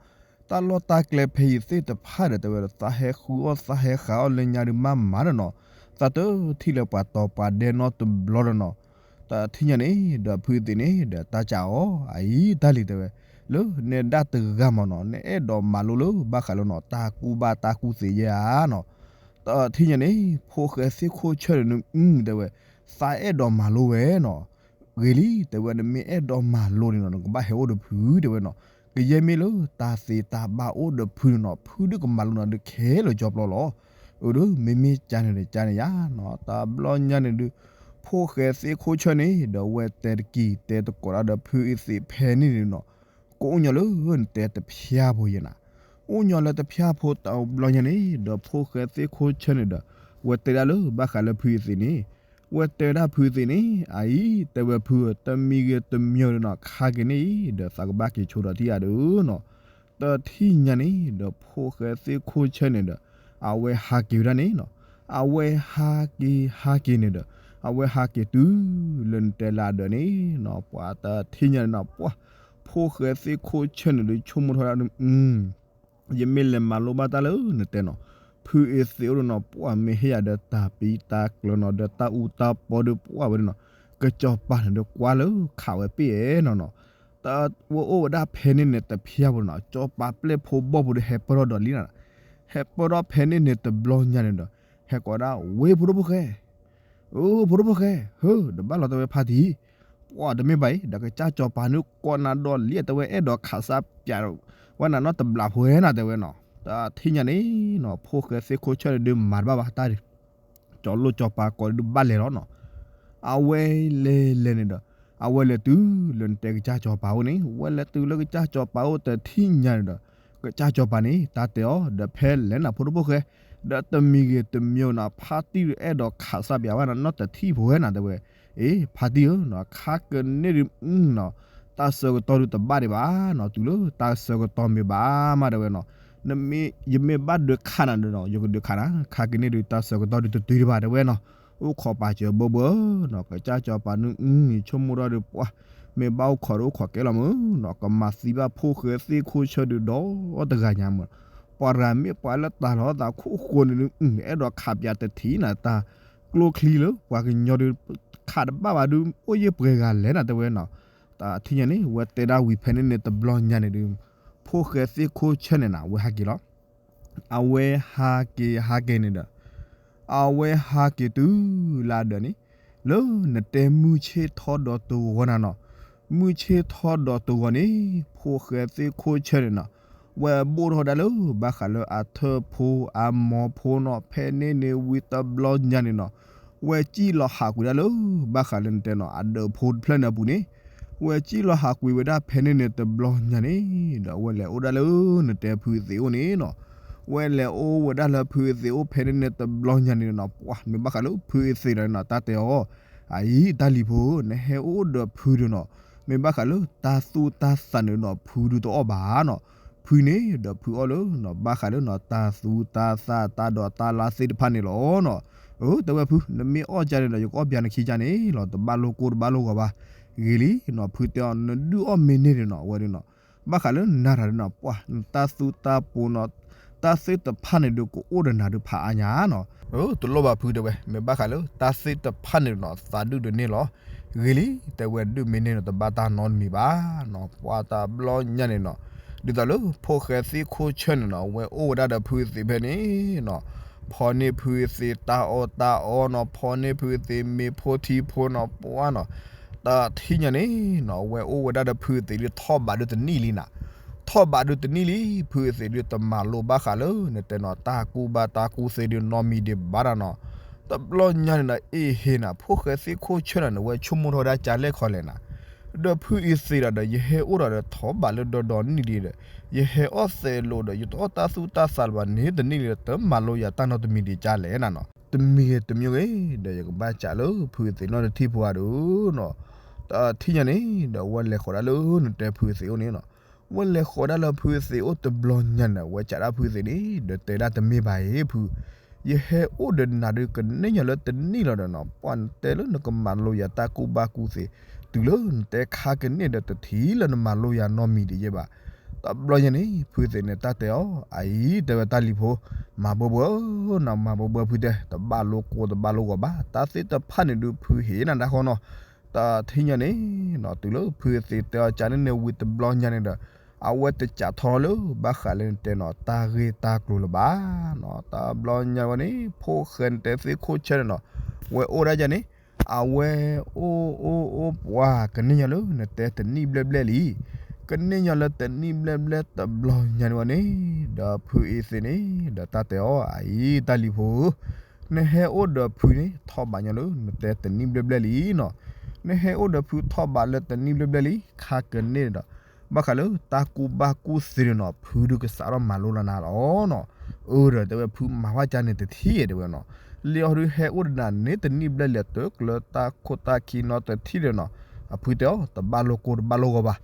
တၢ်လီၢ်တၢ်ကျဲဖဲယံာ်သ့ၣ်တဖၣ်ဒီးတဲဝဲဒီး သးဟဲဃုအီၣ်သးဟဲဃးအီၣ်လၢညါဒုးမးမးဒီးနီၤ, သးတထံၣ်လၢပှၤတီၤပှၤဒဲနီတဘျီဒီးနီၤ, တထံၣ်ညါန့ၣ် ဒီးဖုအ့သ့းန့ၣ် ဒီးတၢ်စံးအီၤ အအံၤတၢ်လံၤတဲဝဲ, လၢနဲဒၣ်တဂၤမးနီၤ နအဲၣ်ဒိးမၤလိလၢဘၣ်ဃးလၢနီၤ တၢ်ကူၣ်ဘၣ်တၢ်ကူၣ်သ့ယဲၢ်ဧါနီၤ, တထံၣ်ညါန့ၣ် ဖိၣ်ဃဲသ့ၣ်ခိၣ်ဆၢန့ၣ် တဲဝဲ, သးအဲၣ်ဒိးမၤလိဝဲနီၤ, ဂ့ၤလံ တဲဝဲ နမ့ၢ်အဲၣ်ဒိးမၤလိန့ၣ်နီၤ နကဘၣ်ဟဲအိၣ်ဒီးဖုတဲဝဲနီၤ, ကယဲၢ်မ့ၢ်လၢတၢ်သ့တၢ်ဘၣ်အိၣ်ဒီးဖုန့ၣ်နီၤ ဖုဒုးကမၤလိနၤဒီးခဲလၢာ်ကၠီပျီလီၤ, အၢ ဒီးမ့မ့ၢ်ကၢန့ၣ်ဒီး ကၢန့ၣ်ယါနီၤ တဘျီညါန့ၣ်ဒုး, ဖိၣ်ဃဲသ့ၣ်ခိၣ်ဆၢန့ၣ် ဒီးဝဲတဲတကံၢ်တဲတကိးဒၣ်ဒီးဖုအ့သ့းဖဲန့ၣ်န့ၣ်နီၤ, ကိးညါလၢနတဲတဖျါဖိယဲၢ်နၤ, အိၣ်ညီလၢတဖျၢၣ်ဖိတဘျီညါန့ၣ်ဒီး ဖိၣ်ဃဲသ့ၣ်ခိၣ်ဆၢန့ၣ်ဒီး ဝဲတဲဒၣ်လၢဘၣ်ဃးလၢဖုအသ့ၣ်န့ၣ်, ဝဲတဲဒၣ်ဖုအသ့ၣ်န့ၣ် အအံၤ တဲဝဲဖုဧၢ, တမံၤဂ့ၤတမံၤဒီးနီၤ ခါက့ၤန့ၣ်အံၤဒီး သးကဘၣ်က့ၤဆိဒီးထံၣ်ယၤဒီးနီၤ. တထံၣ်ညါန့ၣ်ဒီး ဖိၣ်ဃဲသ့ၣ်ခိၣ်ဆၢန့ၣ်ဒီး အဝဲဟးက့ၤဝဲဒၣ်န့ၣ်နီၤ. အဝဲဟးက့ၤဟးက့ၤန့ၣ်ဒီး အဝဲဟးက့ၤတုၤလၢနတဲလၢအဒၢးန့ၣ်နီၤ. ပှၤတထံၣ်ညါန့ၣ်နီၤ ပှၤ ဖိၣ်ဃဲသ့ၣ်ခိၣ်ဆၢန့ၣ်ဒီး ဆိကမိၣ်ထီၣ်ဒၣ် ယမ့ၢ်လဲၤမၤလိဘၣ်တၢ်လၢနတဲနီၤ, ဖုအသ့ၣ်အိၣ်ဒီးနီၤ ပှၤမ့ၢ်ဟ့ၣ်ယၤဒီးတၢ်ပံတၢ်ကျၢၤနီၤ ဒီးတၢ်အူတၢ်ပီဒီး ပှၤဝဲဒၣ်နီၤ ကစီၤပၤန့ၣ်ဒီးကွၢ်လၢခးဝဲပ့ၢ်အဲၣ်နီၤနီၤ. တၢ်ဝဲအိၣ်ဝဲဒၣ်ဖဲန့ၣ်န့ၣ် တဖျၢၣ်ဖိနီၤ စီၤပၤပျဲၢ်ဖိဘီၣ်ဖိဒီး ဟဲပၢၢ်ထီၣ်ဒီးလံနၤ, ဟဲပၢၢ်ထီၣ်ဖဲန့ၣ်န့ၣ် တဘျီညါန့ၣ်ဒီး ဟဲကိးဒၣ် ဝ့ၢ်ဖိဒိၣ်ဖိၣ်ဃဲ အိၣ်ဖိဒိၣ်ဖိၣ်ဃဲ ဟၢ ဒီးဘၣ်လီၤတဲဝဲဖါတံၢ်, ပှၤတမ့ၢ်ဘၣ်အံၤ ဒီးကစၢ်စီၤပၤန့ၣ် ကိးနၤဒီးလံ တဲဝဲ အဲၣ်ဒိးခးစၢ်ပၠး ဝဲနၤနီတဘျီဖိဝဲနၤ တဲဝဲနီၤ. တထံၣ်ညါန့ၣ်နီၤ ဖိၣ်ဃဲသ့ၣ်ခိၣ်ဆၢန့ၣ်ဒုးမၤတဘၣ်ဘၣ်တၢ်ဒုး ကၠီၤလိၣ်ကၠီၤပၤကိးဒုးဘၣ်လဲၤလီၤနီၤ. အဝဲလဲၤလဲၤန့ၣ်ဒီး အဝဲလဲၤတုၤလၢနတဲကစၢ်စီၤပၤအိၣ်န့ၣ် ဝဲလဲၤတုၤလၢကစၢ်စီၤပၤအိၣ်တထံၣ်ညါန့ၣ်ဒီး ကစၢ်စီၤပၤန့ၣ် တၢ်တဲအီၤ ဒီးဖဲလဲၣ်နၤဖိဒိၣ်ဖိၣ်ဃဲ ဒီးတမံၤဂ့ၤတမံၤနီၤ ဖါတံၢ်ဒုးအဲၣ်ဒိးခးစၢ်ပၠးဝဲနၤနီတထံၣ်ဖိဝဲနၤ တဲဝဲ, အ့ ဖါတံၢ်ဧၢနီၤ ခါကန့ၣ်ဒုးနီၤ တၢ်ဆၢကတီၢ်ဒုးတဘၣ်ဒံးဘၣ်နီၤ တုၤလၢတၢ်ဆၢကတီၢ်မ့ၢ်ဘၣ်မးတဲဝဲနီၤ. နမ့ၢ် ယမ့ၢ်ဘၣ်ဒုးခးနၤဒီးနီၤ ယကဒုးခးနၤ ခါကန့ၣ်ဒုးတၢ်ဆၢကတီၢ်ဒုးတတုၤဒံးဘၣ်တဲဝဲနီၤ. အိၣ်ခိးပာ်စၢၤဘၢဘၢနီၤ ကစၢ်စီၤပၤန့ၣ် အ့ ဆိကမိၣ်ထီၣ်ဒီးပှၤ မ့ၢ်ဘၣ်အိၣ်ခိးဒီးအိၣ်ခိးကဲလီၤမးနီၤ ကမၤသံဘၣ်ဖိၣ်ဃဲသ့ၣ်ခိၣ်ဆၢဒုးဒီးတဂၤညါမး, ပှၤတဂၤမ့ၢ်ပှၤလၢတၢ်လီၤသးခိၣ်ဃိန့ၣ်ဒုး အဲၣ်ဒိးခးပၠးတထံၣ်နၤ တၢ်ကျိချံလၢပှၤကညီဒုး ခးတဘၣ်ဘၣ်ဒုး အိၣ်ယ့ၢ်ပှဲၤဂၤလဲၣ်နၤတဲဝဲနီၤ. တထံၣ်ညါန့ၣ် ဝဲတဲဒၣ်ဝံၤဖဲန့ၣ်န့ၣ် တဘျီညါန့ၣ်ဒုး ဖိၣ်ဃဲသ့ၣ်ခိၣ်ဆၢန့ၣ်နၤ အဝဲဟးက့ၤလီၤ. အဝဲဟးက့ၤဟးက့ၤန့ၣ်ဒီး အဝဲဟးက့ၤတုၤလၢအဒၢးန့ၣ် လၢနတဲမုၢ်ဆ့ၣ်ထီဒီးတဂီၤနၤနီၤ, မုၢ်ဆ့ၣ်ထီဒီးတဂီၤန့ၣ် ဖိၣ်ဃဲသ့ၣ်ခိၣ်ဆၢန့ၣ်နီၤ ဝဲဘိၣ်ထီၣ်ဒၣ်လၢဘၣ်ဃးလၢအထၢၣ်ဖိအမိၢ်ဖိနီၤ ဖဲန့ၣ်န့ၣ်ဝံၤတဘျီညါန့ၣ်နီၤ ဝဲစံၣ်လီၤဟးကွံာ်ဒၣ်လၢ ဘၣ်ဃးလၢနတဲနီၤ အဒၢးဖိတဖျၢၣ်န့ၣ်အပူၤန့ၣ် ဝဲစံၣ်လီၤဟးကွံာ်ဝဲဒၣ်ဖဲန့ၣ်န့ၣ်တဘျီညါန့ၣ် ဒီးဝဲလဲၤအိၣ်ဒၣ်လၢနတဲဖုအသ့ၣ်အိၣ်န့ၣ်နီၤ ဝဲလဲၤအိၣ်ဝဲဒၣ်လၢဖုအသ့ၣ်အိၣ်ဖဲန့ၣ်န့ၣ်တဘျီညါန့ၣ်နီၤ ပှၤမ့ၢ်ဘၣ်ဃးလၢဖုအသ့ၣ်ဒီးနီၤ တၢ်တဲအီၤ အအံၤတၢ်လံၤဖိ နဟဲအိၣ်ဒီးဖုဒီးနီၤ မ့ၢ်ဘၣ်ဃးလၢတၢ်သူၣ်တၢ်သးန့ၣ်နီၤ ဖုဒုးတအီၣ်ဘၣ်နီၤ ဖုန့ၣ်ဒီးဖုအီၣ်လၢနီၤ ဘၣ်ဃးလၢနီၤ တၢ်သူတၢ်သးတၢ်ဒိးတၢ်လၢ်သ့ၣ်တဖၣ်န့ၣ်လီၤနီၤ. အၢ တဲဝဲဖု နမ့ၢ်အီၣ်ကၢန့ၣ်ဒီး ယကအီၣ်ပၠးနခံကၢန့ၣ်လီၤ တဘၣ်လိၣ်ကိၢ်တဘၣ်လိၣ်ဂီၤဘၣ်. ဂ့ၤလံနီၤ ဖုတဲအီၤ နဒုးအီၣ်မ့ၢ်န့ၢ်န့ၣ်နီၤ အဝဲဒၣ်နီၤ ဘၣ်ဃးလၢနၤတၢ်ဒုးနီၤ ပှၤ နတၢ်သူတၢ်ပိၤနီၤ တၢ်သ့ၣ်တဖၣ်န့ၣ်ဒုးကအိၣ်ဒီးနၤဒုးဖးအါညါနီၤ. အၢ တလိၣ်ဘၣ်ဖုတဲဝဲ မ့ၢ်ဘၣ်ဃးလၢတၢ်သ့ၣ်တဖၣ်န့ၣ်နီၤ သးဒုၣ်ဒုးန့ၢ်လီၤ. ဂ့ၤလံ တဲဝဲဒုးမ့ၢ်န့ၢ်နီၤ တဘၣ်တၢ်နီတမံၤဘၣ်နီၤ ပှၤတဘျီညါန့ၣ်နီၤ ဒ်သိးလၢဖိၣ်ဃဲသ့ၣ်ခိၣ်ဆၢန့ၣ်နီၤ ဝဲအိၣ်ဝဲဒၣ်ဒီးဖုအသ့ၣ်ဖဲန့ၣ်နီၤ ဖီန့ၢ်ဖုအသ့ၣ်တၢ်အီၣ်တၢ်အီနီၤ ဖီန့ၢ်ဖုအသ့ၣ်မ့ၤဖိထံဖိနီၤ ပှၤနီၤ တထံၣ်ညါန့ၣ်နီၤ ဝဲအိၣ်ဝဲဒၣ်ဒီးဖုအသ့ၣ်ဒုးထီၣ်ဘးဒုးတနံၣ်လံနၤ ထီၣ်ဘးဒုးတနံၣ်လံ ဖုအသ့ၣ်ဒုးတမၤလိဘၣ်ဃးလၢ နတဲနီၤ တၢ်ကူၣ်ဘၣ်တၢ်ကူၣ်သ့ဒုးနီတမံၤဒံးဘၣ်နၤနီၤ. တဘျီညါန့ၣ်ဒီး အ့ဟ့နၤ ဖိၣ်ဃဲသ့ၣ်ခိၣ်ဆၢနၤန့ၣ် ဝဲဆိကမိၣ်ထီၣ်ဝဲဒၣ်ကၢလဲၣ်ခီလဲၣ်နၤ ဒီးဖုအသ့ၣ်ဒီး ယဟဲအိၣ်ဒီးဒီးထီၣ်ဘးလၢဒီဒီနံၣ်ဒံးဒီး ယဟဲအီၣ်သဲးလိာ်ဒီး ယတအီၣ်တၢ်သူၣ်တၢ်သးလၢၤဘၣ်န့ၣ်တနံၣ်လံဒီး တမၤလိယၤတၢ်နီတမံၤဒံးကၢလဲၣ်နၤနီၤ. တမံၤဂ့ၤတမံၤဂ့ၤ ဒီးယကဘၣ်စးလၢဖုအသ့ၣ်နီတထံၣ်ဖိဧါဒီးနီၤ. တထံၣ်ညါန့ၣ်ဒီး ဝဲလဲၤဃီၤဒၣ်လၢနတဲဖုအသ့ၣ်အိၣ်န့ၣ်နီၤ. ဝဲလဲၤဃီၤဒၣ်လၢဖုအသ့ၣ်အိၣ်တဘျီညါန့ၣ် ဝဲစးဒၣ်ဖုအသ့ၣ်န့ၣ် ဒီးတဲဒၣ်တမ့ၢ်ဘၣ်အံၤဖု ယဟဲအိၣ်ဒီးနၤဒုးကန့ၢ်ညီလၢတနံၣ်လီၤဒီးနီၤ ပှၤနတဲလၢနကမၤလိယၤတၢ်ကူၣ်ဘၣ်ကူၣ်သ့ တုၤလၢနတဲခါကန့ၢ်ဒီးတထံၣ်လၢနမၤလိယၤနီတမံၤဒံးယဲဘၣ်. တဘျီညါန့ၣ် ဖုသ့ၣ်န့ၣ် တၢ်တဲအီၤ အအံၤ တဲဝဲတၢ်လံၤဖိ မၤဘၢဘၢနီၤ မၤဘၢဘၢဖုတဲ တဘၣ်လိကိၢ်တဘၣ်လိဂီၤဘၣ် တၢ်သ့ၣ်တဖၣ်န့ၣ်ဒုးဖုဟ့ၣ်နၤဒၣ်ဃီနီၤ. တထံၣ်ညါန့ၣ်နီၤ တုၤလၢဖုသ့ၣ်တဲအီၤကန့ၣ်န့ၣ်ဝံၤတဘျီညါန့ၣ်ဒီး အဝဲတစးထီၣ်လၢဘၣ်ဃးလၢနတဲနီၤ တၢ်ဂ့ၢ်တၢ်ကျိၤလၢၤဘၣ်နီၤ. တဘျီညါဝဲန့ၣ် ဖိၣ်ဃဲနတဲသ့ၣ်ခိၣ်ဆၢန့ၣ်နီၤ ဝဲအိၣ်ဒၣ်ယၤန့ၣ် အဝဲအိၣ်အိၣ်အိၣ်ပှၤ ကန့ၢ်ညီလၢနတဲတနံၣ်ဘျဲၣ်ဘျဲၣ်လံ. ကန့ၢ်ညီလၢတနံၣ်ဘျဲၣ်ဘျဲၣ်တဘျီညါန့ၣ်ဝဲန့ၣ် ဒီးဖုအသ့ၣ်န့ၣ် ဒီးတၢ်တဲအီၤ အအံၤ တၢ်လံၤဖိဧၢ နဟဲအိၣ်ဒီးဖုန့ၣ် ထီၣ်ဘးညီလၢနတဲတနံၣ်ဘျဲၣ်ဘျဲၣ်လံနီၤ. နဟဲအိၣ်ဒီးဖုထီၣ်ဘးလၢတနံၣ်ဘျဲၣ်ဘျဲၣ်လံ ခါကန့ၣ်ဒီး ဘၣ်ဃးလၢတၢ်ကူၣ်ဘၣ်ကူၣ်သ့ဒုးနီၤ ဖုဒုးကစးထီၣ်မၤလိလီၤနၤလီၤနီၤ. အၢဒီးတဲဝဲဖုမၤဝဲကန့ၣ်တထံၣ်တဲဝဲနီၤ. လံာ်အီၤဒုးဟဲအိၣ်ဒီးနၤန့ၣ် တနံၣ်ဘျဲၣ်လဲၤတုၤကျၢၤတၢ်ခိၣ်တၢ်ခံနီတထံၣ်ဒီးနီၤ. အဖုတဲအီၤ တဘၣ်လိၣ်ကိၢ်တဘၣ်လိၣ်ဂီၤဘၣ်.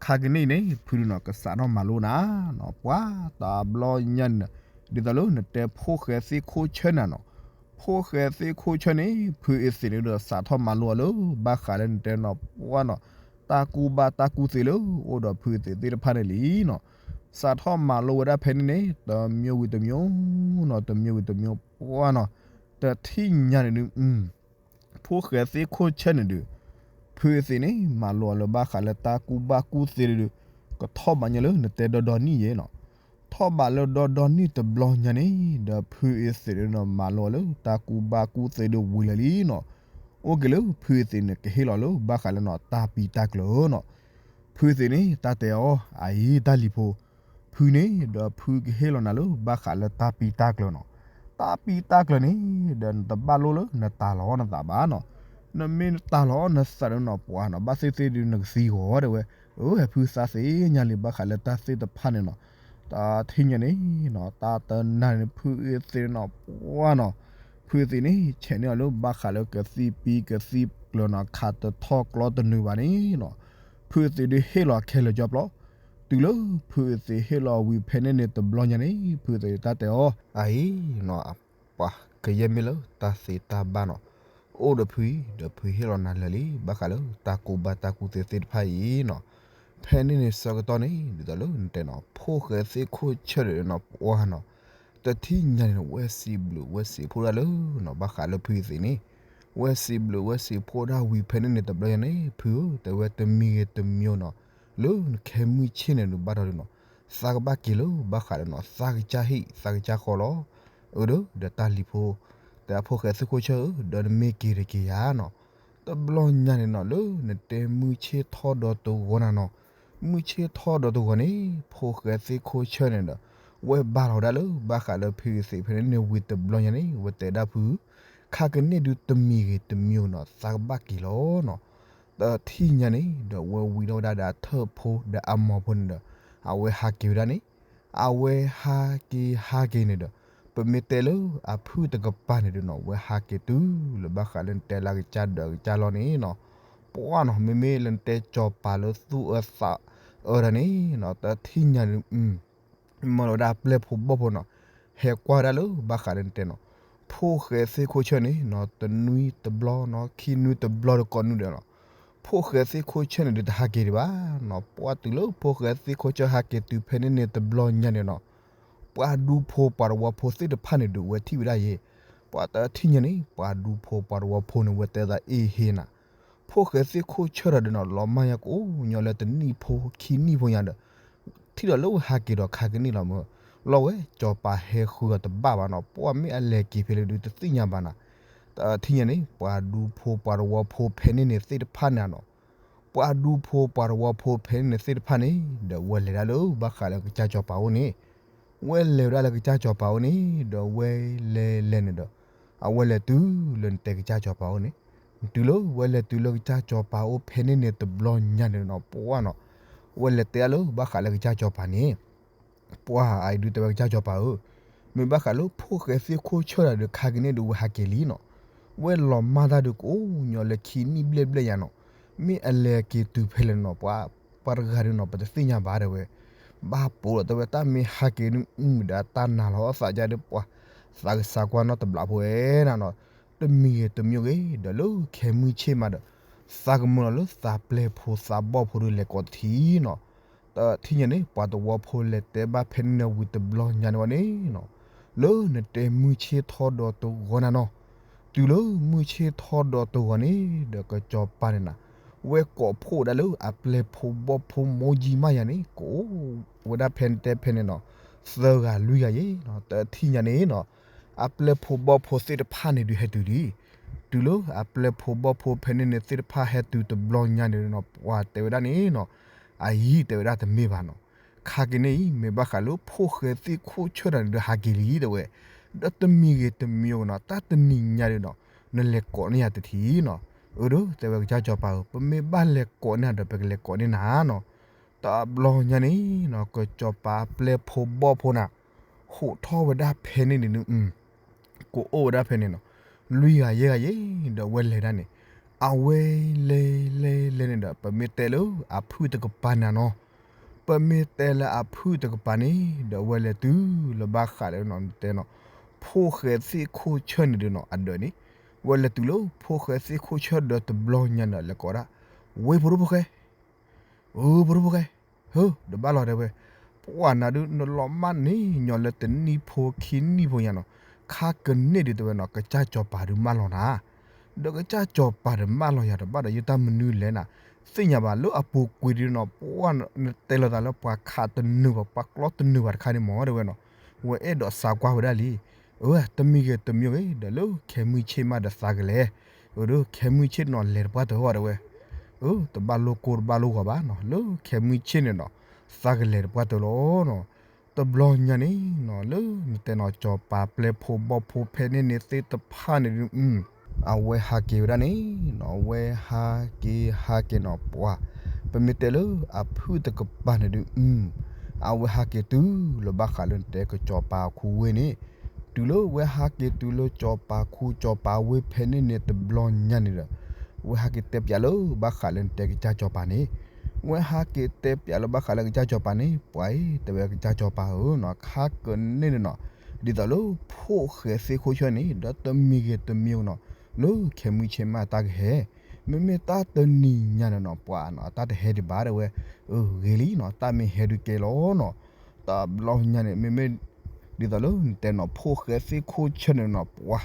ခါကန့ၣ်အံၤန့ၣ် ဖုဒုးနီၤ ကစးထီၣ်မၤလိနၤနီၤ. ပှၤတဘျီညါန့ၣ် ဒ်သိးလၢနတဲဖိၣ်ဃဲသ့ၣ်ခိၣ်ဆၢနၤနီၤ. ဖိၣ်ဃဲသ့ၣ်ခိၣ်ဆၢန့ၣ် ဖုအသ့ၣ်န့ၣ်ဒီးစးထီၣ်မၤလိအီၤလၢ ဘၣ်ဃးလၢနတဲနီၤ ပှၤနီၤ တၢ်ကူၣ်ဘၣ်တၢ်ကူၣ်သ့လၢအိၣ်ဒီးဖုအသ့ၣ်သ့ၣ်တဖၣ်န့ၣ်လံနီၤ. စးထီၣ်မၤလိဝဲဒၣ်ဖဲန့ၣ်န့ၣ် တမျိုးဝံၤတမျိုးနီၤ, တမျိုးဝံၤတမျိုး ပှၤနီၤ. တထံၣ်ညါန့ၣ်ဒုး ဖိၣ်ဃဲသ့ၣ်ခိၣ်ဆၢန့ၣ်ဒုး ဖုအသ့ၣ်န့ၣ် မၤလိအီၤလၢဘၣ်ဃးလၢတၢ်ကူၣ်ဘၣ်ကူၣ်သ့ဒုး ကထီၣ်ဘးညါလၢနတဲဒီဒီနံၣ်ယဲနီၤ. ထီၣ်ဘးလၢဒီဒီနံၣ်တဘျီညါန့ၣ် ဒီးဖုအသ့ၣ်ဒုးနီၤ မၤလိအီၤလၢတၢ်ကူၣ်ဘၣ်ကူၣ်သ့ဒုးဝံၤလၢာ်လံနီၤ. အိၣ်က့ၤလၢဖုအသ့ၣ်န့ၣ် ကဟ့ၣ်လီၤလၢဘၣ်ဃးလၢနီၤ တၢ်ပံးတၢ်ကျၢၤနီၤ. ဖုအသ့ၣ်န့ၣ် တၢ်တဲအီၤ အအံၤတၢ်လံၤဖိ, ဖုန့ၣ် ဒီးဖုကဟ့ၣ်လီၤနၤလၢဘၣ်ဃးလၢတၢ်ပံးတၢ်ကျၢၤနီၤ. တၢ်ပံးတၢ်ကျၢၤန့ၣ် ဒီးနတဘၣ်လိၣ်လၢနတၢ်လီၤနသးဘၣ်နီၤ. နမ့ၢ်နတၢ်လီၤနသးဒီးနီၤ ပှၤနီၤ ဘၣ်သ့ၣ်သ့ၣ်ဒုးနကသံဂီၤတဲဝဲ. အၢ ဟဲဖုသးသ့ၣ်ညါလံ ဘၣ်ဃးလၢတၢ်သ့ၣ်တဖၣ်န့ၣ်နီၤ. တထံၣ်ညါန့ၣ်နီၤ တၢ်တနၤန့ၣ် ဖုအသ့ၣ်နီၤ ပှၤနီၤ ဖုအသ့ၣ်န့ၣ် ဆဲးန့ၢ်အီၤလၢဘၣ်ဃးလၢကသံၣ်ပံကသံၣ်ကျၢၤနီၤ ခးတထီၣ်ကျီတနုာ်ဘၣ်န့ၣ်နီၤ. ဖုအသ့ၣ်ဒုးဟ့ၣ်လီၤခဲလၢာ်ကၠီပျီ, တုၤလၢဖုအသ့ၣ်ဟ့ၣ်လီၤဝံၤဖဲန့ၣ်န့ၣ် တဘျီညါန့ၣ် ဖုအသ့ၣ်တၢ်တဲအီၤ အအံၤနီၤ ပှၤကယဲၢ်မ့ၢ်လၢတၢ်သ့တၢ်ဘၣ်နီၤ အိၣ်ဒီးဖုအံၤ ဒီးဖုဟ့ၣ်လီၤနၤလၢာ်လံ ဘၣ်ဃးလၢတၢ်ကူၣ်ဘၣ်တၢ်ကူၣ်သ့သ့ၣ်တဖၣ်အံၤနီၤ. ဖဲန့ၣ်န့ၣ်ဆၢကတီၢ်န့ၣ် ဒ်သိးလၢနတဲနီၤ ဖိၣ်ဃဲသ့ၣ်ခိၣ်ဆၢဒီးနီၤ ပှၤနီၤ တထံၣ်ညါန့ၣ် ဝဲစံးဘျုးဝဲစံးဖှိၣ်ဒၣ်လၢနီၤ ဘၣ်ဃးလၢဖုအသ့ၣ်န့ၣ် ဝဲစံးဘျုးဝဲစံးဖှိၣ်ဒၣ်ဝံၤဖဲန့ၣ်န့ၣ် တဘျီညါန့ၣ် ဖုဧၢ တဲဝဲတမံၤဂ့ၤတမံၤနီၤ လၢနခဲမုၢ်ဆ့ၣ်န့ၣ်ဒုးဘၣ်ထီၣ်ဒုးနီၤ သးကဘၣ်က့ၤလၢဘၣ်ဃးလၢနီၤ သးကစၢ်ဟံၣ်သးကစၢ်ဃီလီၤ. အၢ ဒီးတၢ်လံၤဖိ တဲအဖိၣ်ဃဲသ့ၣ်ခိၣ်ဆၢဧၢ ဒီးနမ့ၢ်က့ၤတက့ၤယၤနီၤ. တဘျီညါန့ၣ်နီၤ လၢနတဲမုၢ်ဆ့ၣ်ထီၣ်ဒီးတဂီၤနၤနီၤ မုၢ်ဆ့ၣ်ထီၣ်ဒီးတဂီၤန့ၣ် ဖိၣ်ဃဲသ့ၣ်ခိၣ်ဆၢန့ၣ်ဒီး ဝဲဘါလီၤဝဲဒၣ်လၢဘၣ်ဃးလၢဖုအသ့ၣ်ဖဲန့ၣ်န့ၣ်ဝံၤတဘျီညါန့ၣ် ဝဲတဲဒၣ်ဖု ခါကန့ၣ်ဒုးတမံၤဂ့ၤတမံၤနီၤ သးကဘၣ်က့ၤလီၤနီၤ. တထံၣ်ညါန့ၣ် ဒီးဝဲဝံၤထီၣ်ဝဲဒၣ်ဒီးအထၢၣ်ဖိဒီးအမိၢ်ဖိန့ၣ်ဒီး အဝဲဟးက့ၤဝဲဒၣ်န့ၣ် အဝဲဟးက့ၤဟးက့ၤန့ၣ်ဒီး ပမ့ၢ်တဲလၢအဖုၣ်တကပၤန့ၣ်ဒုးနီၤ ဝဲဟးက့ၤတုၤလၢဘၣ်ဃးလၢနတဲလၢကစၢ်ဒၢးကစၢ်လီၢ်န့ၣ်နီၤ. ပှၤနီၤ မ့မ့ၢ်လၢနတဲစီၤပၤလၢသူၣ်အၢသးအၢဒၣ်န့ၣ်နီၤ တထံၣ်ညါန့ၣ် မၢလီၤဝဲဒၣ်အပျဲၢ်ဖိဘီၣ်ဖိနီၤ ဟဲကွၢ်ဝဲဒၣ်လၢဘၣ်ဃးလၢနတဲနီၤ ဖိၣ်ဃဲသ့ၣ်ခိၣ်ဆၢန့ၣ်နီၤ တနွံတဘျီနီၤ ခံနွံတဘျီဒီးကိးနွံဒီးနီၤ ဖိၣ်ဃဲသ့ၣ်ခိၣ်ဆၢန့ၣ်ဒုးတဟးက့ၤဒံးဘၣ်နီၤ. ပှၤတုၤလၢဖိၣ်ဃဲသ့ၣ်ခိၣ်ဆၢဟးက့ၤတုၤဖဲန့ၣ်န့ၣ်တဘျီညါန့ၣ်နီၤ ပှၤဒူဖိပှၤတဝီဖိသ့ၣ်တဖၣ်န့ၣ်ဒုးဝဲထံၣ်ဝဲဒၣ်ယဲ ပှၤတထံၣ်ညါန့ၣ် ပှၤဒူဖိပှၤတဝီဖိန့ၣ် ဝဲတဲသးအ့ၣ်ဟ့နၤ ဖိၣ်ဃဲသ့ၣ်ခိၣ်ဆၢတၢ်ဒုးနီၤ လီၤမၢ်ညါကအိၣ်ညီလၢတနံၣ်ဖိခံနံၣ်ဖိညါဒီး ထံၣ်ဒီးလၢဝဲဟးက့ၤဒီးခါကန့ၣ်လီၤမၢ် လီၤဝဲစီၤပၤဟဲဃုအီၤတဘၣ်ဘၣ်နီၤ ပှၤမ့ၢ်အလဲၤက့ၤဖဲလဲၣ်ဒုးတသ့ၣ်ညါဘၣ်နၤ. တထံၣ်ညါန့ၣ် ပှၤဒူဖိပှၤတဝီဖိဖဲန့ၣ်န့ၣ်သ့ၣ်တဖၣ်န့ၣ်နီၤ ပှၤဒူဖိပှၤတဝီဖိဖဲန့ၣ်န့ၣ်သ့ၣ်တဖၣ်န့ၣ် ဒီးဝဲလဲၤဒၣ်လၢဘၣ်ဃးလၢကစၢ်စီၤပၤအိၣ်န့ၣ် ဝဲလဲၤဝဲဒၣ်လၢကစၢ်စီၤပၤအိၣ်န့ၣ် ဒီးဝဲလဲၤလဲၤန့ၣ်ဒီး အဝဲလဲၤတုၤလၢနတဲကစၢ်စီၤပၤအိၣ်န့ၣ် တုၤလၢဝဲလဲၤတုၤလၢကစၢ်စီၤပၤအိၣ်ဖဲန့ၣ်န့ၣ်တဘျီညါန့ၣ်နီၤ ပှၤနီၤ ဝဲလဲၤတဲဒၣ်လၢဘၣ်ဃးလၢကစၢ်စီၤပၤန့ၣ် ပှၤအံၤဒုးတဲဝဲကစၢ်စီၤပၤဧၢ, မ့ၢ်ဘၣ်ဃးလၢဖိၣ်ဃဲသ့ၣ်ခိၣ်ဆၢတၢ်ဒုးခါကန့ၣ်ဒုးဝဲဟးက့ၤလံနီၤ, ဝဲလီၤမၢ်တၢ်ဒုးကအိၣ်ညီလၢခံနံၣ်ဘျဲၣ်ဘျဲၣ်ယါနီၤ, မ့ၢ်အလဲၤက့ၤတုၤဖဲလဲၣ်နီၤ ပှၤ ပှၤတဂၤဒုးနီၤ ပတသ့ၣ်ညါဘၣ်တဲဝဲ, ဘၣ်ပိာ်လီၤတဲဝဲတၢ်မ့ၢ်ဟးက့ၤဒုး မုၢ်မုၢ်ဒီးတၢ်နာ်လီၤသးဒ်ပှၤ သးကစးကွၢ်နီတဘျီဖိဝဲဒၣ်နီၤ, တမံၤဂ့ၤတမံၤဂ့ၤ ဒီးလၢခဲမုၢ်ဆ့ၣ်မးဒီး သးကမုာ်လီၤလၢသးပျဲၢ်ဖိသးဘီၣ်ဖိဒုးလဲၤကိးတထံၣ်နီၤ, တထံၣ်ညါန့ၣ် ပှၤတဝီဖိလဲၤတဲဘၣ်ဖဲန့ၣ်ဝံၤတဘျီညါန့ၣ်ဝဲန့ၣ်နီၤ, လၢနတဲမုၢ်ဆ့ၣ်ထီၣ်ဒီးတဂီၤနၤနီၤ, တုၤလၢမုၢ်ဆ့ၣ်ထီၣ်ဒီးတဂီၤန့ၣ် ဒီးကစီၤပၤန့ၣ်နၤ, ဝဲကိးဖှိၣ်ဒၣ်လၢအပျဲၢ်ဖိဘီၣ်ဖိမိၢ်ယံၤမးယၤန့ၣ် ကအိၣ်ဝဲဒၣ်ဖဲန့ၣ်တဲဖဲန့ၣ်နီၤ, သၢဂၤလွံၢ်ဂၤယဲနီၤ, တထံၣ်ညါန့ၣ်နီၤ, အပျဲၢ်ဖိဘီၣ်ဖိသ့ၣ်တဖၣ်န့ၣ်ဒုးဟဲတုၤလံ, တုၤလၢအပျဲၢ်ဖိဘီၣ်ဖိဖဲန့ၣ်န့ၣ်သ့ၣ်တဖၣ်ဟဲတုၤတဘျီညါန့ၣ်နီၤ ပှၤတဲဝဲဒၣ်န့ၣ်နီၤ, အအံၤတဲဝဲဒၣ်တမ့ၢ်ဘၣ်နီၤ, ခါက့ၤန့ၣ်အံၤ မ့ၢ်ဘၣ်ဃးလၢဖိၣ်ဃဲသ့ၣ်ခိၣ်ဆၢတၢ်န့ၣ်ဒုးဟးက့ၤလံတဲဝဲ, ဒီးတမံၤဂ့ၤတမံၤနီၤ တၢ်တနံၤညါဒုးနီၤ, နလဲၤကိးန့ၢ်ယၤတထံၣ်နီၤ, အၢ ဒီးတဲဝဲကစၢ်စီၤပၤဧၢ ပမ့ၢ်ဘၣ်လဲၤကိးန့ၢ်ဒီး ပကလဲၤကိးန့ၢ်နၤနီၤ, တဘျီညါန့ၣ်နီၤ ကစီၤပၤပျဲၢ်ဖိဘီၣ်ဖိနၤ ဟိးထီၣ်ဝဲဒၣ်ဖဲန့ၣ်န့ၣ် ကအိၣ်ဝဲဒၣ်ဖဲန့ၣ်နီၤ လွံၢ်ဂၤယဲၢ်ဂၤယဲၢ် ဒီးအဝဲလဲၤဒၣ်န့ၣ် အဝဲလဲၤလဲၤလဲၤန့ၣ်ဒီး ပမ့ၢ်တဲလၢအဖုၣ်တကပၤန့ၣ်နီၤ ပမ့ၢ်တဲလၢအဖုၣ်တကပၤန့ၣ် ဒီးအဝဲလဲၤတုၤလၢဘၣ်ဃးလၢနီၤ တဲနီၤ ဖိၣ်ဃဲသ့ၣ်ခိၣ်ဆၢၣ်န့ၣ်ဒီးနီၤ အဒၢးန့ၣ် ဝဲလဲၤတုၤလၢဖိၣ်ဃဲသ့ၣ်ခိၣ်ဆၢၣ်ဒီးတဘျီညါန့ၣ်ဒီး လဲၤကိးဒၣ် ဝ့ၢ်ဖိဒိၣ်ဖိၣ်ဃဲ အၢ ဖိဒိၣ်ဖိၣ်ဃဲ ဟၢ ဒီးဘၣ်လီၤတဲဝဲ ပှၤနၤဒုးနလီၤမၢ်န့ၣ် ညီလၢတနံၣ်ဖိခံနံၣ်ဖိညါနီၤ ခါကန့ၢ်ဒုးတဲဝဲနီၤ ကစၢ်စီၤပၤဒုးမၢလီၤနၤ ဒီးကစၢ်စီၤပၤဒီးမၢလီၤယၤတဘၣ်ဒီး ယတၢ်မနုၤလဲၣ်နၤ သ့ၣ်ညါဘၣ်လၢအပူၤကွံာ်ဒုးနီၤ ပှၤနတဲလီၤသးလၢပှၤခးတနုာ်ဘၣ် ပှၤကျီတနုာ်ဘၣ်တခါန့ၣ်မ့ၢ်တဲဝဲနီၤ ဝဲအဲၣ်ဒိးစးကွၢ်ဝဲဒၣ်လံ အၢ တမံၤဂ့ၤတမံၤဂ့ၤ ဒီးလၢခဲမုၢ်ဆ့ၣ်မးဒီးသးကလဲၤ အၢ ဒီးခဲမုၢ်ဆ့ၣ်နီၤလဲၤတပှၢ်တၢၢ်အီၤတဲဝဲ အၢ တဘၣ်လိၣ်ကိၢ်တဘၣ်လိၣ်ဂီၤဘၣ်နီၤ လၢခဲမုၢ်ဆ့ၣ်န့ၣ်နီၤ သးကလဲၤတပှၢ်တၢၢ်လီၤနီၤ တဘျီညါန့ၣ်နီၤ လၢနတဲနီၤ စီၤပၤပျဲၢ်ဖိဘီၣ်ဖိဖဲန့ၣ်န့ၣ်သ့ၣ်တဖၣ်န့ၣ်ဒုး အဝဲဟးက့ၤဝဲဒၣ်န့ၣ်နီၤ အဝဲဟးက့ၤဟးက့ၤနီၤ ပှၤ ပမ့ၢ်တဲလၢအဖုၣ်တကပၤန့ၣ်ဒုး အဝဲဟးက့ၤတုၤလၢဘၣ်ဃးလၢနတဲကစီၤပၤအခိၣ်ဝ့ၢ်န့ၣ် တုၤလၢဝဲဟးက့ၤတုၤလၢစီၤပၤခိၣ်စီၤပၤဝ့ၢ်ဖဲန့ၣ်န့ၣ်တဘျီညါန့ၣ်ဒီး ဝဲဟးက့ၤတဲပၠးလၢဘၣ်ဃးလၢနတဲကစၢ်စီၤပၤန့ၣ် ဝဲဟးက့ၤတဲပၠးလၢဘၣ်ဃးလၢကစၢ်စီၤပၤန့ၣ် ပှၤအံၤတဲဝဲကစၢ်စီၤပၤဧၢနီၤ ခါကန့ၢ်န့ၣ်နီၤ ဒ်သိးလၢဖိၣ်ဃဲသ့ၣ်ခိၣ်ဆၢၣ်န့ၣ် ဒီးတမံၤဂ့ၤတမံၤနီၤ လၢခဲမုၢ်ဆ့ၣ်မးတၢ်ကဟဲ မ့မ့ၢ်တၢ်တနံၤညါန့ၣ်နီၤ ပှၤနီၤ တၢ်တဟဲဒံးဘၣ်တဲဝဲ အၢ ဂ့ၤလံနီၤ တၢ်မ့ၢ်ဟဲဒုးကဲလီၤနီၤ တဘျီညါန့ၣ် မ့မ့ၢ် ဒ်သိးလၢနတဲနီၤ ဖိၣ်ဃဲသ့ၣ်ခိၣ်ဆၢၣ်န့ၣ်နီၤ ပှၤ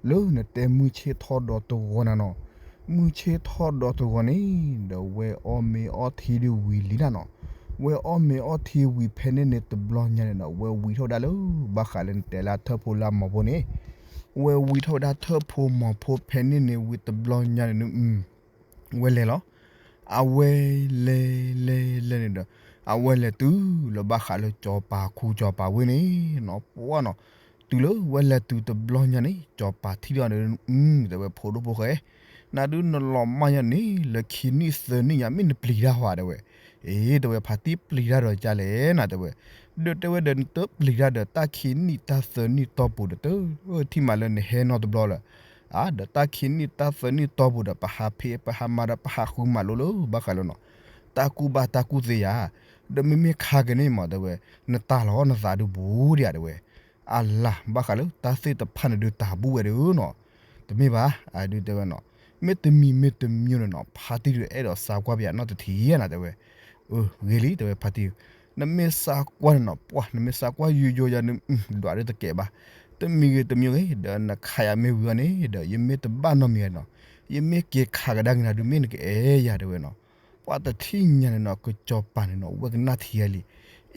လၢနတဲမုၢ်ဆ့ၣ်ထီၣ်ဒီးတဂီၤနၤနီၤ မုၢ်ဆ့ၣ်ထီၣ်ဒီးတဂီၤန့ၣ် ဒီးဝဲအီၣ်မ့ၤအီထံဒုးဝံၤလံနၤနီၤ ဝဲအီၣ်မ့ၤအီထံဝံၤဖဲန့ၣ်န့ၣ်တဘျီညါန့ၣ်နီၤ ဝဲဝံၤထီၣ်ဝဲဒၣ်လၢ ဘၣ်ဃးလၢနတဲလၢအထၢၣ်ဖိလၢအမီၤဖိန့ၣ် ဝဲဝံၤထီၣ်ဝဲဒၣ်ထၢၣ်ဖိမီၤဖိဖဲန့ၣ်န့ၣ်ဝံၤတဘျီညါန့ၣ် ဝဲလဲၤလီၤ အဝဲလဲၤလဲၤလဲၤန့ၣ်ဒီး အဝဲလဲၤတုၤလၢဘၣ်ဃးလၢစီၤပၤခူစီၤပၤဝ့ၢ်န့ၣ်နီၤ ပှၤနီၤ တုၤလၢဝဲလဲၤတုၤတဘျီညါန့ၣ် စီၤပၤထံၣ်ဒီးန့ၣ် တဲဝဲဖိဒိၣ်ဖိၣ်ဃဲ နၤဒုးနလီၤမၢ်ယၤန့ၣ် လၢခံနံၣ်သၢနံၣ်ညါ မ့ၢ်နပျံၤတၢ်ဟီတဲဝဲ အ့ တဲဝဲဖါတံၢ်ပျံၤတၢ်ဒီးကလဲၣ်နၤတဲဝဲ ဒီးတဲဝဲဒီးနတပျံၤတၢ်ဒီးတၢ်ခံနံၣ်တၢ်သၢနံၣ်တီၢ်ပူၤဒီး တထံၣ်မးလၢနဟဲနီတဘျီလၢၤ ဒီးတၢ်ခံနံၣ်တၢ်သၢနံၣ်တီၢ်ပူၤဒီး ပဟးဖံးပဟးမၤဒီးပဟးဃုမၤလိလၢဘၣ်ဃးလၢနီၤ တၢ်ကူၣ်ဘၣ်တၢ်ကူၣ်သ့ယၤ ဒီးမ့မ့ၢ်ခါကန့ၣ်မးတဲဝဲ နတၢ်လီၤနသးဒုးဘူးဒံးဧါတဲဝဲ အလၤဘၣ်ဃးလၢတၢ်သ့ၣ်တဖၣ်န့ၣ်ဒုးတၢ်ဘူးဝဲဒုးနီၤ တမ့ၢ်ဘၣ် အဒုးတဲဝဲနီၤ မ့ၢ်တမံၤမ့ၢ်တမံၤန့ၣ်နီၤ ဖါတံၢ်ဒုးအဲၣ်ဒိးစးကွၢ်ပယၤနီတထံၣ်ဧါနၤတဲဝဲ အၢ ဂ့ၤလံတဲဝဲဖါတံၢ် နမ့ၢ်စးကွၢ်န့ၣ်နီၤ ပှၤ နမ့ၢ်စးကွၢ်ယိယိယၤန့ၣ် ဒွးဒုးတကဲဘၣ် တမံၤဂ့ၤတမံၤဂ့ၤ ဒီးနခးယၤမ့ၢ်ဝံၤအီၤန့ၣ် ဒီးယမ့ၢ်တဘၣ်နီတမံၤဂ့ၤနီၤ ယမ့ၢ်က့ၤခးကဒါက့ၤနၤဒုး မ့ၢ်နကအဲၣ်ယၤတဲဝဲနီၤ ပှၤတထံၣ်ညါန့ၣ်နီၤ ကစီၤပၤန့ၣ်နီၤ ဝဲကနၣ်ထံယၤလံ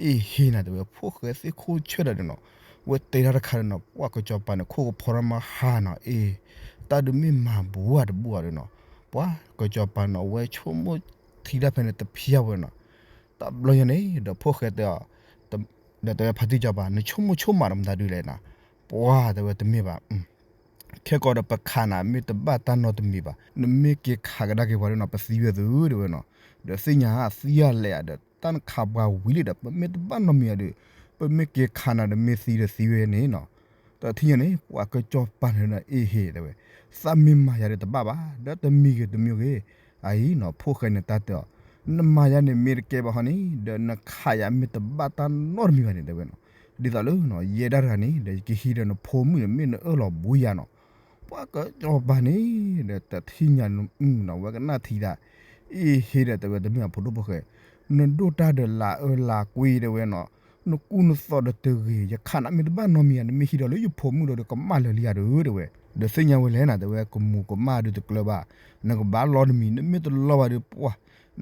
အ့ဟ့နၤတဲဝဲ ဖိၣ်ဃဲသ့ၣ်ခိၣ်ဆၢၣ်ဒီးန့ၣ်နီၤ ဝဲတဲတၢ်တခါန့ၣ်နီၤ ပှၤကစီၤပၤန့ၣ် ခိၣ်ကဖီထီၣ်မးဟါနီၤ အ့ တၢ်ဒုးမ့ၢ်မၤဘူးဧါတဘူးဧါဒီးနီၤ ပှၤကစီၤပၤန့ၣ် ဝဲဆိကမိၣ်ထံတၢ်ဖဲန့ၣ်တဖျၢၣ်ဝဲနီၤ တဘျီညါန့ၣ် ဒီးဖိၣ်ဃဲတဲအီၤ ဒီးတဲဝဲဖါတံၢ်စီၤပၤ နဆိကမိၣ်ဆိကမးဒီးမတၤဒုးလဲၣ်နီၤ ပှၤတဲဝဲတမ့ၢ်ဘၣ် ခဲကိာ်ဒီးပခးနၤ မ့ၢ်တဘၣ်တၢ်နီတမံၤဘၣ် နမ့ၢ်က့ၤခးကဒါက့ၤပှၤဒီးနီၤ ပသံဝဲသုတဲဝဲနီၤ ဒီးသ့ၣ်ညါသံအလဲၣ်ဒီး တၢ်နခးပှၤဝံၤလံဒီး ပမ့ၢ်တဘၣ်နီတမံၤဒီး ပမ့ၢ်က့ၤခးနၤဒီး မ့ၢ်သံဒီးသံဝဲန့ၣ်နီၤ တထံၣ်ညါန့ၣ် ပှၤကစီၤပၤန့ၣ်ဒီး အ့ဟ့တဲဝဲ သးမ့ၢ်မၤယၤဒီးတဘၣ်ဘၣ် ဒီးတမံၤဂ့ၤတမံၤဂ့ၤ အအံၤနီၤ ဖိၣ်ဃဲန့ၣ်တၢ်တဲအီၤ နမၤယၤန့ၣ်မ့ၢ်တကဲဘၣ်ဟီန့ၣ် ဒီးနခးယၤမ့ၢ်တဘၣ်တၢ်နီတမံၤဘၣ်န့ၣ်တဲဝဲနီၤ ဒ်သိးလၢ ယဲဒၣ်တဂၤန့ၣ် ဒီးယကဟံးဒီးနဖိမုၣ်န့ၣ် မ့ၢ်နအၢၣ်လီၤဘူးယၤနီၤ ပှၤကစီၤပၤန့ၣ် ဒီးတထံၣ်ညါနီၤ ဝဲကနၣ်ထံတၢ် အ့ဟ့ဒီးတဲဝဲတမ့ၢ်အဖိဒိၣ်ဖိၣ်ဃဲ နဒိၣ်တၢ်ဒီးလၤအၢလၤကွံတဲဝဲနီၤ နကူနသိးဒီးတဂ့ၤ ယခးနၤမ့ၢ်တဘၣ်နီတမံၤဧါ နမ့ၢ်ဟံးဒီးလၢယဖိမုၣ်ဒီး ကမၣ်လၢာ်လံဧါဒီးတဲဝဲ ဒီးသ့ၣ်ညါဝဲလဲၣ်နၤ တဲဝဲ ကမူၤကမၣ်ဒုးတကျၢၤဘၣ် နကဘၣ်လီတမံၤ နမ့ၢ်တလီဘၣ်ဒီးပှၤ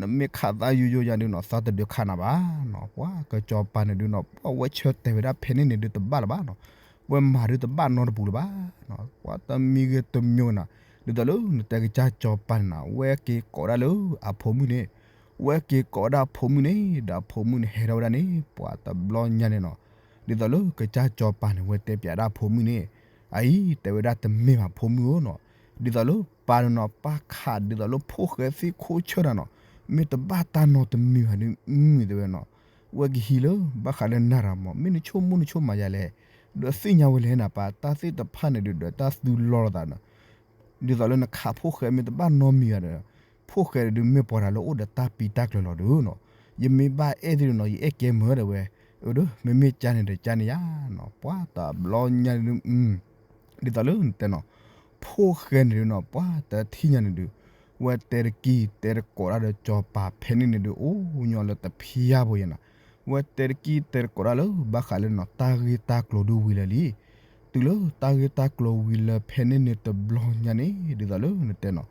နမ့ၢ်ခးသးယိယိယၤဒုးနီၤ သးတဒုးခးနၤဘၣ်နီၤ ပှၤကစီၤပၤန့ၣ်ဒုးနီၤ ပှၤဝဲဆၢတဲာ်ဝဲဒၣ်ဖဲန့ၣ်န့ၣ်ဒုးတဘၣ်လၢၤဘၣ်နီၤ ဝဲမၤဒုးတဘၣ်နီတပူၤလၢၤဘၣ်နီၤ ပှၤတမံၤဂ့ၤတမံၤနီၤ ဒ်သိးလၢနတဲကစၢ်စီၤပၤန့ၣ်နီၤ ဝဲက့ၤကိးဒၣ်လၢအဖိမုၣ်န့ၣ် ဝဲက့ၤကိးဒၣ်အဖိမုၣ်န့ၣ် ဒီးအဖိမုၣ်န့ၣ်ဟဲထီၣ်ဝဲဒၣ်န့ၣ် ပှၤတဘျီညါန့ၣ်နီၤ ဒ်သိးလၢကစၢ်စီၤပၤန့ၣ် ဝဲတဲပၠးဒၣ်အဖိမုၣ်န့ၣ် အအံၤတဲဝဲဒၣ်တမ့ၢ်ဘၣ်ဖိမုၣ်ဧၢနီၤ ဒ်သိးလၢပၢ်န့ၣ်နီၤ ပၢ်ခးဒ်သိးလၢဖိၣ်ဃဲသ့ၣ်ခိၣ်ဆၢၣ်တၢ်နီၤ မ့ၢ်တဘၣ်တၢ်နီတမံၤဘၣ်ဒုး အု တဲဝဲနီၤ, ဝဲကဟံးလၢ ဘၣ်ဃးလၢနၤရၤမး မ့ၢ်နဆိကမိၣ်နဆိကမးယၤလဲၣ်, ဒီးသ့ၣ်ညါဝဲလဲၣ်နၤ ပှၤတၢ်သ့ၣ်တဖၣ်န့ၣ်ဒုး ဒီးတၢ်သူလီၤလိာ်သးနီၤ, ဒ်သိးလၢနခးဖိၣ်ဃဲမ့ၢ်တဘၣ်နီတမံၤဘၣ်ဒီး ဖိၣ်ဃဲဒုးမ့ၢ်ပှၤတၢ်လၢအိၣ်ဒီးတၢ်ပံးတၢ်ကျၢၤလီၤဒုးနီၤ, ယမ့ၢ်ဘၣ်အဲၣ်သ့ၣ်ဒုးနီၤ ယအဲၣ်ကဲမုာ်တဲဝဲ, အဒုး မ့မ့ၢ်ကါန့ၣ်ဒီးကါန့ၣ်ယါနီၤ, ပှၤတဘျီညါန့ၣ်ဒုး ဒ်သိးလၢနတဲနီၤ, ဖိၣ်ဃဲန့ၣ်ဒုးနီၤ ပှၤတထံၣ်ညါန့ၣ်ဒုး ဝဲတဲတကံၢ်တဲတကိးတၢ်ဒီးစီၤပၤဖဲန့ၣ်န့ၣ်ဒုး အိၣ်ညီလၢတဖျါဖိယဲနီၤ, ဝဲတဲတကံၢ်တဲတကိးတၢ်လၢ ဘၣ်ဃးလၢနီၤ တၢ်ဂ့ၢ်တၢ်ကျိၤဒုးဝံၤလၢာ်လံ, တုၤလၢတၢ်ဂ့ၢ်တၢ်ကျိၤဝံၤလၢဖဲန့ၣ်န့ၣ်တဘျီညါန့ၣ် ဒ်သိးလၢနတဲနီၤ,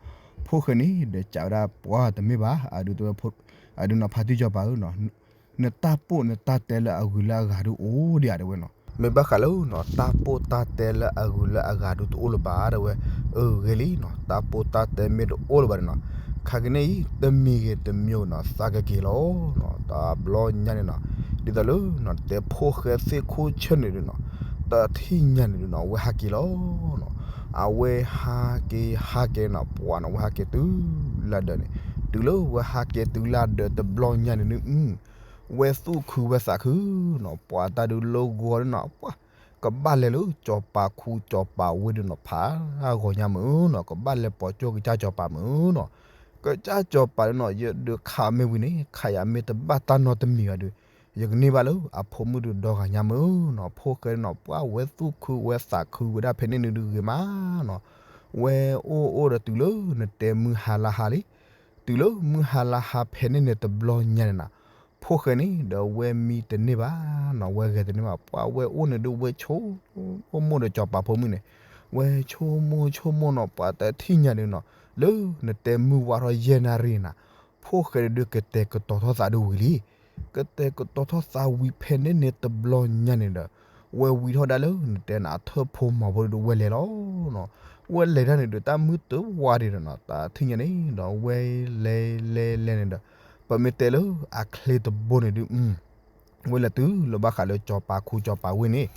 ဖိၣ်ဃဲန့ၣ်ဒီးကးဝဲဒၣ်ပှၤတမ့ၢ်ဘၣ် အဒုးတဲဝဲ အဒုးနီၤ ဖါတံၢ်စီၤပၤဧၢနီၤ နတၢ်ပိၢ်နတၢ်တဲလၢအဂုၤလၢအဂၤဒုးအိၣ်ဒံးဧါတဲဝဲနီၤ, မ့ၢ်ဘၣ်ဃးလၢနီၤ တၢ်ပိၢ်တၢ်တဲလၢအဂုၤလၢအဂၤဒုးတအိၣ်လၢၤဘၣ်တဲဝဲ, အဂ့ၤလံနီၤ တၢ်ပိၢ်တၢ်တဲမ့ၢ်တအိၣ်လၢၤဘၣ်န့ၣ်နီၤ, ခါကန့ၣ်အံၤ တမံၤဂ့ၤတမံၤနီၤ သးကက့ၤလီၤနီၤ, တဘျီညါန့ၣ်နီၤ, ဒ်သိးလၢနီၤ တဲဖိၣ်ဃဲသ့ၣ်ခိၣ်ဆၢန့ၣ်ဒုးနီၤ, တထံၣ်ညါန့ၣ်ဒုးနီၤ အဝဲဟးက့ၤလီၤနီၤ, အဝဲဟးက့ၤဟးက့ၤနီၤ ပှၤနီၤ အဝဲဟးက့ၤတုၤလၢဒၢးန့ၣ်, တုၤလၢဝဲဟးက့ၤတုၤလၢဒၢးတဘျီညါန့ၣ်ဒုး ဝဲသူၣ်ခုဝဲသးခုနီၤ, ပှၤတၢ်ဒုးလၢဂီၤဒုးနီၤ ပှၤ ကဘၣ်လဲၤလၢစီၤပၤခူစီၤပၤဝ့ၢ်ဒုးနီၤ ဖးဂီၤညါမုၢ်နီၤ, ကဘၣ်လဲၤပိာ်ကၠိကစၢ်စီၤပၤမုၢ်နီၤ, ကစၢ်စီၤပၤဒုးနီၤ ယဒုးခးမ့ၢ်ဝံၤန့ၣ် ခးယၤမ့ၢ်တဘၣ်တၢ်နီတမံၤဘၣ်ဒုး ယကန့ၢ်ဘၣ်လၢအဖိမုၣ်ဒုးဒီဂၤညါမုၢ်နီၤ, ဖိၣ်ဃဲနီၤ ပှၤဝဲသူၣ်ခုဝဲသးခုဝဲဒၣ်ဖဲန့ၣ်န့ၣ်ဒုးဂ့ၤမးနီၤ, ဝဲအိၣ်အိၣ်ဒီးတုၤလၢနတဲမုၢ်ဟါလါဟါလံ တုၤလၢမုၢ်ဟါလါဟါဖဲန့ၣ်န့ၣ်တဘျီညါန့ၣ်နီၤ, ဖိၣ်ဃဲန့ၣ်ဒီးဝဲမံတန့ၢ်ဘၣ်နီၤ, ဝဲဂဲၤတန့ၢ်ဘၣ်, ပှၤဝဲအိၣ်န့ၣ်ဒုးဝဲဆိကမိၣ်ဒီးစီၤပၤဖိမုၣ်န့ၣ်, ဝဲဆိကမိၣ်ဆိကမိၣ်နီၤ, ပှၤတထံၣ်ညါဒုးနီၤ, လၢနတဲမုၢ်ဝါထီၣ်ယဲၢ်နၣ်ရံၣ်နၤ, ဖိၣ်ဃဲန့ၣ်ဒုးကတဲာ်ကတီၤထီၣ်သးဒုးဝံၤလံ ကတဲာ်ကတီၤထီၣ်သးဝံၤဖဲန့ၣ်န့ၣ်တဘျီညါန့ၣ်ဒီး, ဝဲဝံၤထီၣ်ဒၣ်လၢနတဲနၤအထၢၣ်ဖိမၤဖိဒုးဝဲလဲၤလီၤ. ဝဲလဲၤတၢ်န့ၣ်ဒီး တၢ်မုၢ်တဝါဒံးဒီးနီၤ, တၢ်ထံၣ်ညါန့ၣ်ဒီး ဝဲလဲၤလဲၤလဲၤန့ၣ်ဒီး, ပမ့ၢ်တဲလၢအချ့တဘိန့ၣ်ဒုး ဝဲလဲၤတုၤလၢဘၣ်ဃးလၢစီၤပၤခူစီၤပၤဝ့ၢ်န့ၣ်,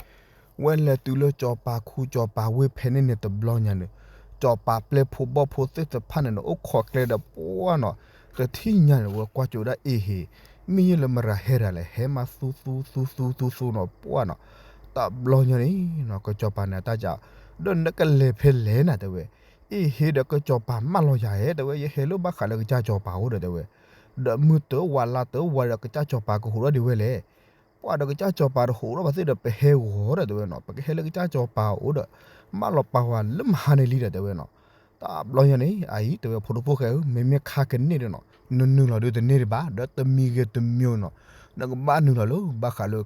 ဝဲလဲၤတုၤလၢစီၤပၤခူစီၤပၤဝ့ၢ်ဖဲန့ၣ်န့ၣ်တဘျီညါန့ၣ်, စီၤပၤပျဲၢ်ဖိဘီၣ်ဖိသ့ၣ်တဖၣ်န့ၣ်ဒီး အိၣ်ခိးကျဲဒီးပှၢ်နီၤ, တထံၣ်ညါန့ၣ် ဝဲကွၢ်ကၠိဒၣ်အ့ဟ့, မ့ၢ်ယဲလၢမရၤဟဲရၤလဲၣ်, ဟဲမးသူသူသူသူသူသူနီၤ ပှၢ်နီၤ, တဘျီညါန့ၣ်နီၤ ကစီၤပၤန့ၣ်အတၢ်ကး, ဒီးနကလဲၤဖဲလဲၣ်နၤတဲဝဲ, အ့ဟ့ဒီးကစီၤပၤမၢလီၤယၤဧၢ တဲဝဲ, ယဟဲလၢဘၣ်ဃးလၢကစၢ်စီၤပၤအိၣ်ဒီးတဲဝဲ, ဒီးမုၢ်တဝါလါတဝါဒီးကစၢ်စီၤပၤကဟူးထီၣ်ဒံးဝဲလဲၣ် ပှၤဒီးကစၢ်စီၤပၤတဟူးထီၣ်ဘၣ်သ့ၣ်ဒီး ပဟဲဂီၤဒီးတဲဝဲနီၤ, ပကဟဲလၢကစၢ်စီၤပၤအိၣ်ဒီး မၢလီၤပာ်ဝဲလၢမဟါန့ၣ်လံဒီးတဲဝဲနီၤ. တဘျီညါန့ၣ် အအံၤတဲဝဲ ဖိဒိၣ်ဖိၣ်ဃဲဧၢ, မ့မ့ၢ်ခါကန့ၣ်ဒီးနီၤ နနုာ်လီၤဒုးတန့ၢ်ဒံးဘၣ်, ဒီးတမံၤဂ့ၤတမံၤနီၤ နကဘၣ်နုာ်လီၤလၢဘၣ်ဃးလၢ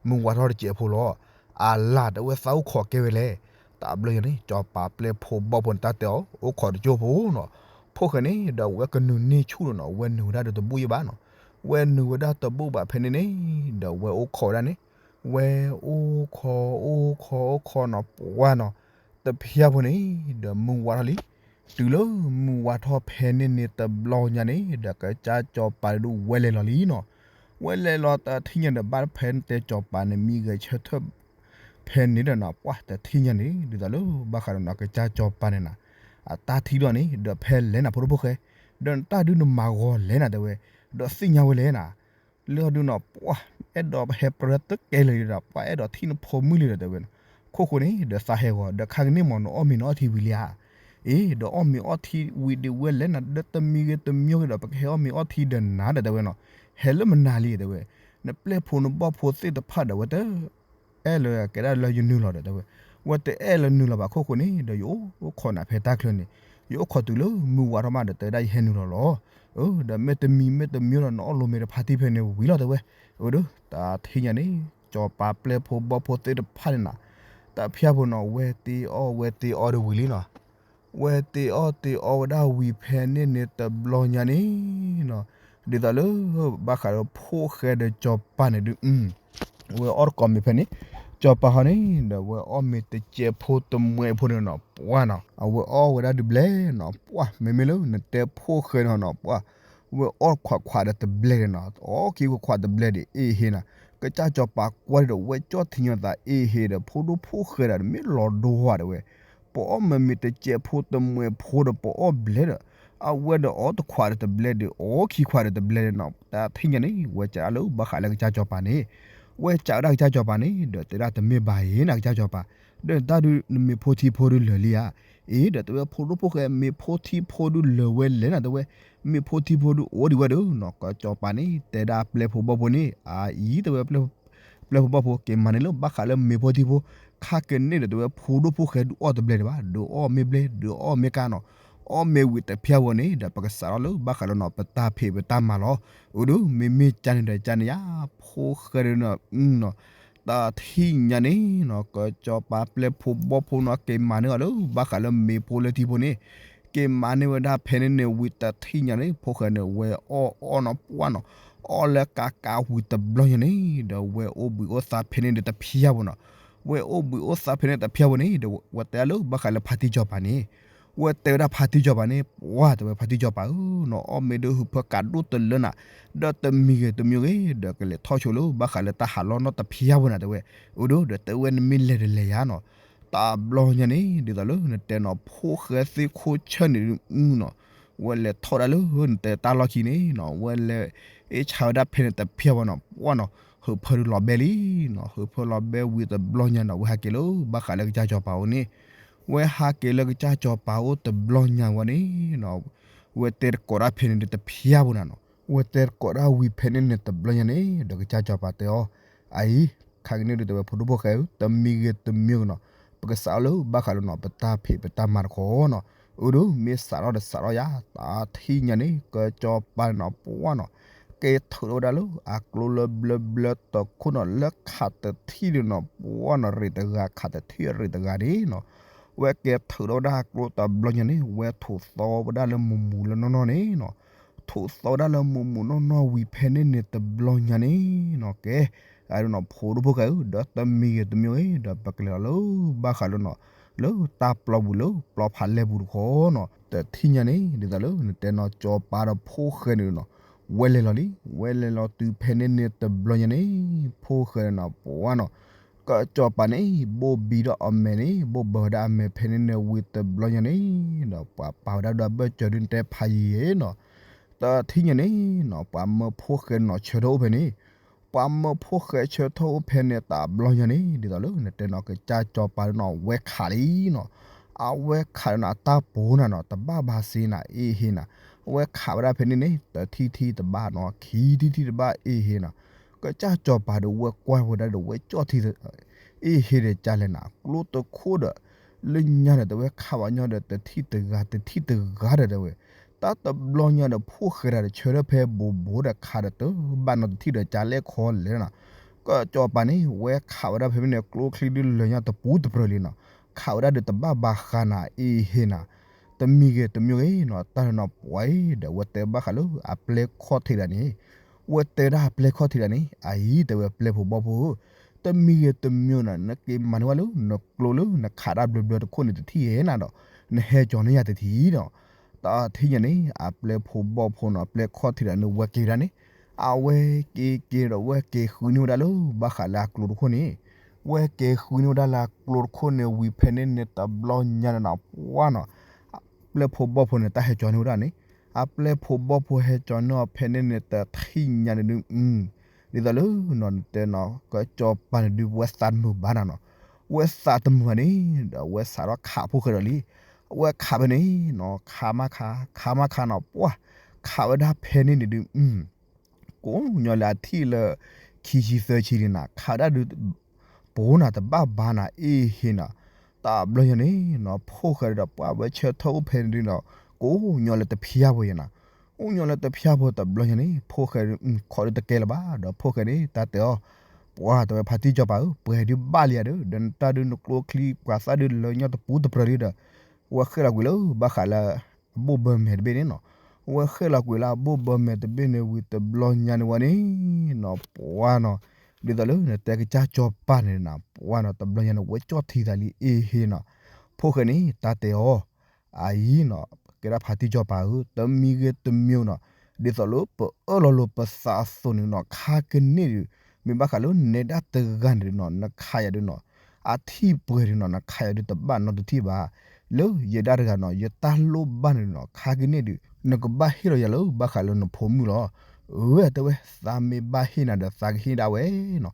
မုၢ်ဝါထီၣ်တစဲးဖိလီၤ. အလၤတဲဝဲ သးအိၣ်ခိးကဲဝဲလဲၣ်. တဘျီညါန့ၣ် စီၤပၤပျဲၢ်ဖိဘီၣ်ဖိန့ၣ် တၢ်တဲအီၤ အိၣ်ခိးတကၠိဖိနီၤ. ဖိၣ်ဃဲန့ၣ်ဒီး ဝဲကနုာ်န့ၢ်ဆူၣ်ဒီးနီၤ ဝဲနုာ်ဝဲဒၣ်ဒီးတဘူၣ်ယဲဘၣ်နီၤ. ဝဲနုာ်ဝဲဒၣ်တဘူၣ်ဘၣ်ဖဲန့ၣ်န့ၣ်ဒီး ဝဲအိၣ်ခိးဝဲဒၣ်န့ၣ်, ဝဲအိၣ်ခိး အိၣ်ခိး အိၣ်ခိးနီၤ ပှၢ်နီၤ, တဖျါဖိန့ၣ်ဒီး မုၢ်ဝါထီၣ်လံ. တုၤလၢမုၢ်ဝါထီၣ်ဖဲန့ၣ်န့ၣ်တဘျီညါန့ၣ် ဒီးကစၢ်စီၤပၤဒုးဝဲလဲၤလီၤလံနီၤ. ဝဲလဲၤလီၤတထံၣ်ညါဒီး ဘၣ်ဖဲန့ၣ်တဲစီၤပၤန့ၣ် မံဂဲၤဆၢထၢၣ် ဖဲန့ၣ်ဒီးနီၤ ပှၢ်တထံၣ်ညါန့ၣ် ဒ်သိးလၢဘၣ်ဃးဒီးနီၤ ကစၢ်စီၤပၤန့ၣ်နၤ, အတၢ်ထံၣ်ဒီးန့ၣ် ဒီးဖဲလဲၣ်နၤ ဖိဒိၣ်ဖိၣ်ဃဲ, ဒီးနတၢ်ဒုးနမၤဂီၤလဲၣ်နၤတဲဝဲ, ဒီးသ့ၣ်ညါဝဲလဲၣ်နၤ လၢအဒုးနီၤ ပှၢ် အဲၣ်ဒိးဟဲပြၢတကဲလၢၤဒီး ပှၢ်အဲၣ်ဒိးထံၣ်နဖိမုၣ်လံဒီးတဲဝဲနီၤ. ခိၣ်ဃိန့ၣ် ဒီးသးဟဲဂီၤ ဒီးခါကန့ၣ်မး နအီၣ်မ့ၤနအီထံဝံၤလံဧါ. အ့ ဒီးအီၣ်မ့ၤအီထံဝံၤဒံးဝဲလဲၣ်နၤ ဒီးတမံၤဂ့ၤတမံၤဂ့ၤဒီး ပကဟဲအီၣ်မ့ၤအီထံဒီးနၤဒီးတဲဝဲနီၤ. ဟဲလၢမနၤလံတဲဝဲ, နပျဲၢ်ဖိနဘီၣ်ဖိသ့ၣ်တဖၣ်ဒီး ဝဲတ အဲၣ်လၢကဲဒၣ်လၢယနုာ်လီၤဒီးတဲဝဲ, ဝဲတအဲၣ်လၢနုာ်လီၤဘၣ် ခိၣ်ဃိန့ၣ် ဒီးယအိၣ်ခိးနၤဖဲတၢ်ချၢန့ၣ်, ယအိၣ်ခိးတုၤလၢမုၢ်ဝါထီၣ်မးဒီးတဲဒၣ်ယဟဲနုာ်လီၤလီၤ. အၢ ဒီးမ့ၢ်တမံၤမ့ၢ်တမံၤဒီး နအီၣ်လိာ်မ့ၤတဖါတံၢ်ဖဲန့ၣ်ဝံၤလီၤတဲဝဲ. အၢ ဒီးတၢ်ထံၣ်ညါန့ၣ် စီၤပၤပျဲၢ်ဖိဘီၣ်ဖိသ့ၣ်တဖၣ်န့ၣ်နၤ, တၢ်ဖၠါဖိနီၤ ဝဲတ့အီၣ်ဝဲတ့အီဒီးဝံၤလံနီၤ. ဝဲတ့အီၣ်တ့အီဝဲဒၣ်ဝံၤဖဲန့ၣ်န့ၣ်တဘျီညါန့ၣ်နီၤ, ဒ်သိးလၢ ဘၣ်ဃးဒီးဖိၣ်ဃဲဒီးစီၤပၤန့ၣ်ဒုး ဝဲအီၣ်တကိးမ့ၤဖဲန့ၣ်, စီၤပၤဟီန့ၣ် ဒီးဝဲအီၣ်မ့ၤတစဲးဖိတမှဲးဖိန့ၣ်နီၤ ပှၢ်နီၤ, အဝဲအီၣ်ဝဲဒၣ်ဒုးဘျဲၣ်နီၤ ပှၢ် မ့မ့ၢ်လၢနတဲဖိၣ်ဃဲန့ၣ်နီၤ ပှၢ် ဝဲအီၣ်ခွးခွးဒီးတဘျဲၣ်န့ၣ်နီၤ အီၣ်ခံခွးခွးတဘျဲၣ်ဒီး အ့ဟ့နီၤ, ကစၢ်စီၤပၤကွၢ်ဒီး ဝဲကၠီၣ်ထံညီသး အ့ဟ့ဒီး ဖိဒိၣ်ဖိၣ်ဃဲဒီး မ့ၢ်လီၤဒိဝဲတဲဝဲ, ပအီၣ်မ့ၤမ့ၤတစဲးဖိတမှဲးဖိဒီး ပအီၣ်ဘျဲၣ်ဒီး အဝဲဒီးအီၣ်တခွးဒီးတဘျဲၣ်ဒီး အီၣ်ခံခွးဒီးတဘျဲၣ်ဒီးနီၤ တၢ်ထံၣ်ညါန့ၣ် ဝဲစံးလၢဘၣ်ဃးလၢကစၢ်စီၤပၤန့ၣ်, ဝဲစံးဝဲဒၣ်ကစၢ်စီၤပၤန့ၣ် ဒီးတဲဒၣ်တမ့ၢ်ဘၣ်အံၤနီၤ ကစၢ်စီၤပၤ, ဒီးတၢ်ဒုးနမ့ၢ်ဖိထံဖိဒုလၢာ်လံဧါ, အ့ ဒီးတဲဝဲဖိဒိၣ်ဖိၣ်ဃဲမ့ၢ်ဖိထံဖိဒုလၢာ်ဝဲလဲၣ်နီၤ တဲဝဲ, မ့ၢ်ဖိထံဖိဒုအိၣ်ဒံးဝဲဒီးနီၤ ကစၢ်စီၤပၤန့ၣ် တဲဒၣ်ပျဲၢ်ဖိဘီၣ်ဖိန့ၣ် အအံၤတဲဝဲ ပျဲၢ်ဖိဘီၣ်ဖိ က့ၤမၤန့ၢ်လၢဘၣ်ဃးလၢမ့ၢ်ဖိထံဖိ, ခါကန့ၣ်ဒီးတဲဝဲဖိဒိၣ်ဖိၣ်ဃဲဒုးအီၣ်တဘျဲၣ်ဒံးဘၣ်, ဒုးအီၣ်မ့ၢ်ဘျဲၣ် ဒုးအီၣ်မ့ၢ်ကါနီၤ, အီၣ်မ့ၢ်ဝံၤတဖျၢၣ်ဝဲန့ၣ် ဒီးပကစးထီၣ်လၢဘၣ်ဃးလၢနီၤ ပတၢ်ဖံးပတၢ်မၤလီၤ. အိၣ်ဒီး မ့မ့ၢ်ကန့ၣ်ဒီးကန့ၣ်ယါ ဖိၣ်ဃဲဒီးနီၤ တၢ်ထံၣ်ညါန့ၣ်နီၤ ကစၢ်စီၤပၤပျဲၢ်ဖိဘီၣ်ဖိနီၤ က့ၤမၤန့ၢ်အီၤလၢဘၣ်ဃးလၢမ့ၢ်ဖိလၢထံဖိန့ၣ်, က့ၤမၤန့ၢ်ဝဲဒၣ်ဖဲန့ၣ်န့ၣ် ဝံၤတၢ်ထံၣ်ညါန့ၣ် ဖိၣ်ဃဲန့ၣ် ဝဲအီၣ်အီၣ်နီၤ ပှၢ်နီၤ, အီၣ်လၢကါကါဝံၤတဘျီညါန့ၣ် ဒီးဝဲအိၣ်ဘှံးအိၣ်သါဖဲန့ၣ်ဒီးတဖျၢၣ်ဖိနီၤ, ဝဲအိၣ်ဘှံးအိၣ်သါဖဲန့ၣ်တဖျၢၣ်ဖိန့ၣ် ဒီးဝဲတဲလၢဘၣ်ဃးလၢဖါတံၢ်စီၤပၤန့ၣ်, ဝဲတဲဝဲဒၣ်ဖါတံၢ်စီၤပၤန့ၣ် ပှၢ်တဲဝဲဖါတံၢ်စီၤပၤဧၢနီၤ အီၣ်မ့ၢ်ဒုးဟုးဖၢကးဒိၣ်တလၢနၤ, ဒီးတမံၤဂ့ၤတမံၤဂ့ၤ ဒီးကလဲၤထီၣ်ဆိလၢဘၣ်ဃးလၢတၢ်ဟးလီၢ်နီတဖျၢၣ်ဖိန့ၣ်တဲဝဲ, အိၣ်ဒီးဒီးတဲဝဲနမ့ၢ်လဲၤတလဲၤယါနီၤ, တဘျီညါန့ၣ် ဒ်သိးလၢနတဲနီၤ ဖိၣ်ဃဲသ့ၣ်ခိၣ်ဆၢန့ၣ်နီၤ, ဝဲလဲၤထီၣ်ဒၣ်လၢနတဲတၢ်လီၢ်ခံန့ၣ်နီၤ ဝဲလဲၤအ့ၣ်ဆါဝဲဒၣ်ဖဲန့ၣ်တဖျၢၣ်ဝဲနီၤ ပှၢ်နီၤ, ဟုးဖၢဒုးလီၤဘဲလံနီၤ, ဟုးဖၢလီၤဘဲဝံၤတဘျီညါနီၤ ဝဲဟးက့ၤလၢဘၣ်ဃးလၢကစၢ်စီၤပၤအိၣ်န့ၣ်, ဝဲဟးက့ၤလၢကစၢ်စီၤပၤအိၣ်တဘျီညါဝဲန့ၣ်နီၤ, ဝဲတဲတကိးဒၣ်ဖဲန့ၣ်ဒီးတဖျၢၣ်ဖိနၤနီၤ, ဝဲတဲတကိးဒၣ်ဝံၤဖဲန့ၣ်န့ၣ်တဘျီညါန့ၣ် ဒီးကစၢ်စီၤပၤတဲအီၤ, အအံၤ ခါကန့ၣ်ဒုးတဲဝဲဖိဒိၣ်ဖိၣ်ဃဲဧၢ တမံၤဂ့ၤတမံၤဂ့ၤနီၤ, ပကစးထီၣ်လၢဘၣ်ဃးလၢနီၤ ပတၢ်ဖံးပတၢ်မၤတခီနီၤ, အိၣ်ဒီးမ့ၢ်စးထီၣ်ဒီးစးထီၣ်ယါ တၢ်ထံၣ်ညါန့ၣ် ကစၢ်စီၤပၤန့ၣ်နီၤ ပှၢ်နီၤ, က့ၤထုးထီၣ်ဝဲဒၣ်လၢအကျိလၢဘျၢဘျၢတခိၣ်နီၤ လၢခးတထံၣ်ဒီးနီၤ ပှၢ်နီၤ ရံးတဂၤ ခးတထံၣ်ရံးတဂၤန့ၣ်နီၤ, ဝဲက့ၤထုးထီၣ်ဝဲဒၣ်အကျိတဘျီညါန့ၣ် ဝဲထုးသီဝဲဒၣ်လၢမူးမူးလၢနီၢ်နီၢ်န့ၣ်နီၤ, ထုးသီဝဲဒၣ်လၢမူးမူးနီၢ်နီၢ်ဝံၤဖဲန့ၣ်န့ၣ်တဘျီညါန့ၣ်နီၤ ကဲ အဒိနီၤ ဖိဒိၣ်ဖိၣ်ဃဲဧၢ ဒီးတမံၤဂ့ၤတမံၤဂ့ၤ ဒီးပကလဲၤလီၤလၢဘၣ်ဃးလၢနီၤ လၢတၢ်ပျီပူၤလၢပျီဖးလဲၢ်ပူၤတခီနီၤ, တထံၣ်ညါန့ၣ် ဒ်သိးလၢနတဲနီၤ ကစီၤပၤဒီးဖိၣ်ဃဲန့ၣ်နီၤ ဝဲလဲၤလီၤလံ, ဝဲလဲၤလီၤတုၤဖဲန့ၣ်န့ၣ်တဘျီညါန့ၣ် ဖိၣ်ဃဲန့ၣ်နီၤ ပှၢ်နီၤ, ကစီၤပၤန့ၣ် ဘိၣ်ဘံဒီးအမဲာ်န့ၣ် ဘိၣ်ဘၢဝဲဒၣ်အမဲာ်ဖဲန့ၣ်န့ၣ်ဝံၤတဘျီညါန့ၣ် ဒီးပှၤပာ်ဝဲဒၣ်ဒီးအဘၢၣ်စၢၤဒုးနတဲဖးယံာ်နီၤ, တထံၣ်ညါန့ၣ်နီၤ ပှၤမၢဖိၣ်ဃဲနီၤဆၢထၢၣ်အိၣ်ဖဲန့ၣ်, ပှၤမၢဖိၣ်ဃဲဆၢထၢၣ်အိၣ်ဖဲန့ၣ်တဘျီညါန့ၣ် ဒ်သိးလၢနတဲနီၤ ကစၢ်ကစီၤပၤဒုးနီၤ ဝဲခးလံနီၤ, အဝဲခးဒုးနီၤ အတၢ်ပိာ်နၤနီၤ တဘၣ်ဘၣ်စ့နၤ အ့ဟ့နၤ, အဝဲခးဝဲဒၣ်ဖဲန့ၣ်န့ၣ် တထံၣ်ထံၣ်တဘၣ်နီၤ ခံထံၣ်ထံၣ်တဘၣ် အ့ဟ့နၤ, ကစၢ်ကစီၤပၤဒီးဝဲကွၢ်ဝဲဒၣ်ဒီးဝဲကၠီၣ်ထံ အ့ဟ့ဒီးကလဲၣ်နၤ ကျိတခိၣ်ဒီး လၢညါဒီးတဲဝဲခးဘၣ်ညီဒီး တထံၣ်တဂၤ တထံၣ်တဂၤဒီးတဲဝဲ, တၢ်တဘျီညါဒီးဖိၣ်ဃဲတၢ်ဒီးဆၢထၢၣ်ဖဲဘိးဘိးဒီးခးဒီးတဘၣ်နီတထံၣ်ဒီးကလဲၣ်ခီလဲၣ်နီၤ, ကစီၤပၤန့ၣ် ဝဲခးဝဲဒၣ်ဖဲမ့ၢ်န့ၣ် ကျိချံဒုးလၢညါတပူၤတပြၢၤလံနီၤ, ခးဝဲဒၣ်ဒီးတဘၣ်ဘၣ်ဃးနၤ အ့ဟ့နၤ, တမံၤဂ့ၤတမံၤဂ့ၤနီၤ တၢ်နီၤပှၤအံၤဒီး ဝဲတဲဘၣ်ဃးလၢအပျဲၢ်ခီၣ်ထံးဒၣ်န့ၣ်, ဝဲတဲဒၣ်အပျဲၢ်ခီၣ်ထံးဒၣ်န့ၣ် အအံၤတဲဝဲပျဲၢ်ဖိဘီၣ်ဖိဧၢ, တမံၤဂ့ၤတမံၤနီၤ နက့ၤမၤန့ၢ်ဝဲလၢနကျိလၢနခးတၢ်ဘျၢဘျၢတခိၣ်န့ၣ်တထံၣ်ဧဲနၤဒီး နဟဲကၠီၤန့ၢ်ယၤတထံၣ်ဒီး, တထံၣ်ညါန့ၣ် အပျဲၢ်ဖိဘီၣ်ဖိနီၤ အပျဲၢ်ခီၣ်ထံးဒၣ်န့ၣ် ဝဲက့ၤဝဲဒၣ်န့ၣ်, အဝဲက့ၤက့ၤဒီးဝဲက့ၤဃုန့ၢ်ဝဲဒၣ်လၢ ဘၣ်ဃးလၢအကျိတခိၣ်န့ၣ်, ဝဲက့ၤဃုန့ၢ်ဝဲဒၣ်လၢအကျိတခိၣ်န့ၣ် ဝံၤဖဲန့ၣ်န့ၣ်တဘျီညါန့ၣ်နီၤ ပှၢ်နီၤ ပျဲၢ်ဖိဘီၣ်ဖိန့ၣ် တၢ်ဟဲကၠီၤန့ၢ်ဝဲဒၣ်န့ၣ်, အပျဲၢ်ဖိဘီၣ်ဖိဟဲကၠီၤန့ၢ်အီၤဖဲန့ၣ်န့ၣ် တထံၣ်ညါန့ၣ်ဒုး, ဒ်သိးလၢနီၤ နတဲနီၤ ကစီၤပၤန့ၣ်ဒုး ဝဲသးတမုာ်ဘၣ်နၤနီၤ, ဝဲသးတမုာ်ဘၣ်န့ၣ် ဒီးဝဲစးထီၣ်ခးဖိၣ်ဃဲဒီးလံ, အဝဲခးဖဲန့ၣ်နီၤ ခးမးခး ခးမးခးနီၤ ပှၢ်, ခးဝဲဒၣ်ဖဲန့ၣ်န့ၣ်ဒုး ကိးညီလၢအထံၣ်လၢ ခံဆံသၢဆံလံနၤ ခးဝဲဒၣ်ဒုး ပိာ်နၤတဘၣ်ဘၣ်နၤ အ့ဟ့နၤ, တဘျီညါန့ၣ်နီၤ ဖိၣ်ဃဲဒီးပှၢ်ဝဲဆၢထၢၣ်အိၣ်ဖဲန့ၣ်ဒုးနီၤ ကိးညီလၢတဖျၢၣ်ဖိယဲနၤ, အိၣ်ညီလၢတဖျၢၣ်ဖိတဘျီညါန့ၣ် ဖိၣ်ဃဲ ခီဒုးတကဲလၢၤဘၣ် ဒီးဖိၣ်ဃဲန့ၣ် တၢ်တဲအီၤ, ပှၢ်တဲဝဲဖါတံၢ်စီၤပၤဧၢ ပှဲၤဒုးဘၣ်လံယၤဒီး ဒီးနတၢ်ဒုးနကျိချံပှၤသၣ်ဒုးလၢညါတပူၤတပြၢၤလံဒီး, ဝဲဃဲလီၤကွံာ်လၢ ဘၣ်ဃးလၢ အဘိၣ်ဘၢမဲာ်တဘ့ၣ်န့ၣ်နီၤ, ဝဲဃဲလီၤကွံာ်လၢအဘိၣ်ဘၢမဲာ်တဘ့ၣ်န့ၣ်ဝံၤတဘျီညါန့ၣ်ဝဲန့ၣ်နီၤ ပှၢ်နီၤ, ဒ်သိးလၢနတဲကစၢ်ကၠီၤပၤန့ၣ်နၤ ပှၢ်နီၤ တဘျီညါန့ၣ် ဝဲကၠီၣ်ထံသးလံ အ့ဟ့နီၤ, ဖိၣ်ဃဲန့ၣ် တၢ်တဲအီၤ, အအံၤနီၤ ကဲဒၣ်ဖါတံၢ်ကၠီၤပၤဧၢ တမံၤဂ့ၤတမံၤနီၤ, ဒ်သိးလၢပအၢၣ်လီၤလိာ်ပသးအသိးန့ၣ်နီၤ ခါကန့ၣ်ဒုး, မ့ၢ်ဘၣ်ဃးလၢနဲဒၣ်တဂၤန့ၣ်ဒုးနီၤ နခးယၤဒုးနီၤ, အထံၣ်ပှဲၤဒုးနီၤ နခးယၤဒုးတဘၣ်နီတထံၣ်ဘၣ်, လၢယဒၣ်တဂၤနီၤ ယတၢ်လိၣ်ဘၣ်န့ၣ်နီၤ ခါက့ၤန့ၢ်ဒုး နကဘၣ်ဟ့ၣ်လီၤယၤလၢဘၣ်ဃးလၢနဖိမုၣ်လီၤ. အၢ တဲဝဲ သးမ့ၢ်ဘၣ်ဟ့ၣ်နၤဒီးသးကဟ့ၣ်ဒၣ်ဝဲနီၤ.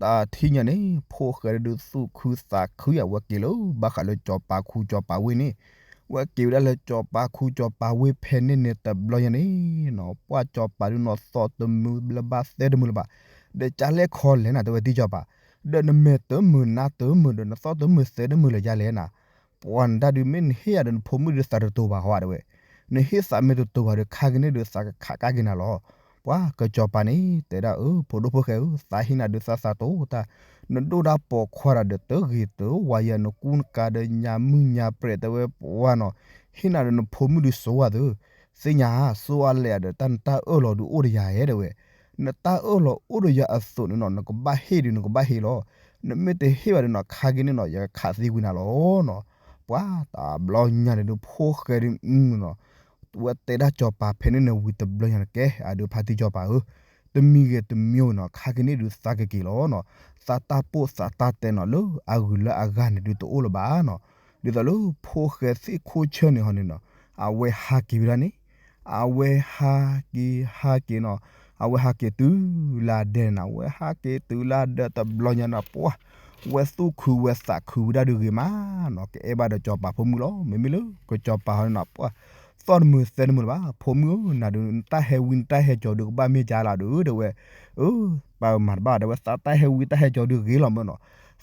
တၢ်ထံၣ်ညါန့ၣ် ဖိၣ်ဃဲဒုးသူၣ်ခုသးခုအဝဲက့ၤလၢ ဘၣ်ဃးလၢစီၤပၤခူစီၤပၤဝ့ၢ်န့ၣ် ဝဲက့ၤဝဲဒၣ်လၢစီၤပၤခူစီၤပၤဝ့ၢ်ဖဲန့ၣ်န့ၣ် တဘျီညါန့ၣ်နီၤ ပှၢ်စီၤပၤဒုးနီၤ သီၣ်တမုာ်လၢၤဘၣ်သဲတမုာ်လၢၤဘၣ်, ဒီးကလဲၣ်ခီလဲၣ်နၤ တဲဝဲတံၢ်စီၤပၤ, ဒီးနမဲာ်တမုာ်နါတမုာ်ဒီး နသီၣ်တမုာ်သဲတမုာ်လၢၤယါလဲၣ်နၤ, ပှၤနတၢ်ဒုးမ့ၢ်နဟ့ၣ်ယၤဒီးနဖိမုၣ်ဒုးသးတတိၤဘၣ်ဟီတဲဝဲ, နဟ့ၣ်သးမ့ၢ်တတိၤဘၣ်ဒီး ခါက့ၤန့ၢ်ဒုးသးကခးကါက့ၤနၤလီၤ. ပှၤကစီၤပၤန့ၣ် တဲဒၣ်အၢ ဖိဒိၣ်ဖိၣ်ဃဲဧၢ သးဟ့ၣ်နၤဒုး သးသးတိၤတၢ်, နဒိၣ်ဒၣ်ပိာ်ခွါတၢ်ဒီးတဂ့ၤတဝါယၤ နကူနကၤဒီးညါမုၢ်ညါပြဲး တဲဝဲပှၤနီၤ, ဟ့ၣ်နၤဒီးနဖိမုၣ်ဒုးစိၤဝဲသၢ, သ့ၣ်ညါ စိၤအါလဲၣ်ဒီး တၢ်နတၢ်အၢၣ်လီၤဒုးအိၣ်ဒီးယၤဧဲ တဲဝဲ, နတၢ်အၢၣ်လီၤအိၣ်ဒီးယၤအသိးန့ၣ်နီၤ နကဘၣ်ဟ့ၣ်ဒုးနကဘၣ်ဟ့ၣ်လီၤ, နမ့ၢ်တဟ့ၣ်ဘၣ်ဒီးနီၤ ခါက့ၤန့ၢ်နီၤ ယကခးသံကွံာ်နၤလီၤနီၤ. ပှၤတဘျီညါန့ၣ်ဒုး ဖိၣ်ဃဲဒုးနီၤ ဝဲတဲဒၣ်စီၤပၤဖဲန့ၣ်န့ၣ်ဝံၤတဘျီညါန့ၣ် ကဲအဒုးဖါတံၢ်စီၤပၤဧၢ, တမံၤဂ့ၤတမံၤဂ့ၤနီၤ ခါက့ၤန့ၢ်ဒုးသးကက့ၤလီၤနီၤ, သးတၢ်ပိာ်သးတၢ်တဲနီၤ လၢအဂုၤလၢအဂၤန့ၣ်ဒုးတအိၣ်လၢၤဘၣ်နီၤ, ဒ်သိးလၢဖိၣ်ဃဲသ့ၣ်ခိၣ်ဆၢန့ၣ်ဟီန့ၣ်နီၤ အဝဲဟးက့ၤဝဲဒၣ်န့ၣ်, အဝဲဟးက့ၤဟးက့ၤနီၤ, အဝဲဟးက့ၤတုၤလၢဒဲန့ၣ်နီၤ အဝဲဟးက့ၤတုၤလၢဒဲတဘျီညါန့ၣ် ပှၤ ဝဲသူၣ်ခုဝဲသးခုဝဲဒၣ်ဒုးဂ့ၤမးနီၤ ကအဲၣ်ဘၣ်ဒီးစီၤပၤဖိမုၣ်လီၤ. မ့မ့ၢ်လၢကစီၤပၤဟီန့ၣ်နီၤ ပှၤ သီၣ်တမုာ်သဲတမုာ်လၢၤဘၣ် ဖိမုၣ်ဧၢ နၤဒုး နတၢ်ဟဲဝံနတၢ်ဟဲကၠီၤဒုးကဘၣ်မ့ၢ်ကၢလၢဒုး တဲဝဲ, အၢ ပှၤမၤတဘၣ် တဲဝဲ သးတၢ်ဟဲဝံတၢ်ဟဲကၠီၤဒုးဂ့ၤလီၤမးနီၤ,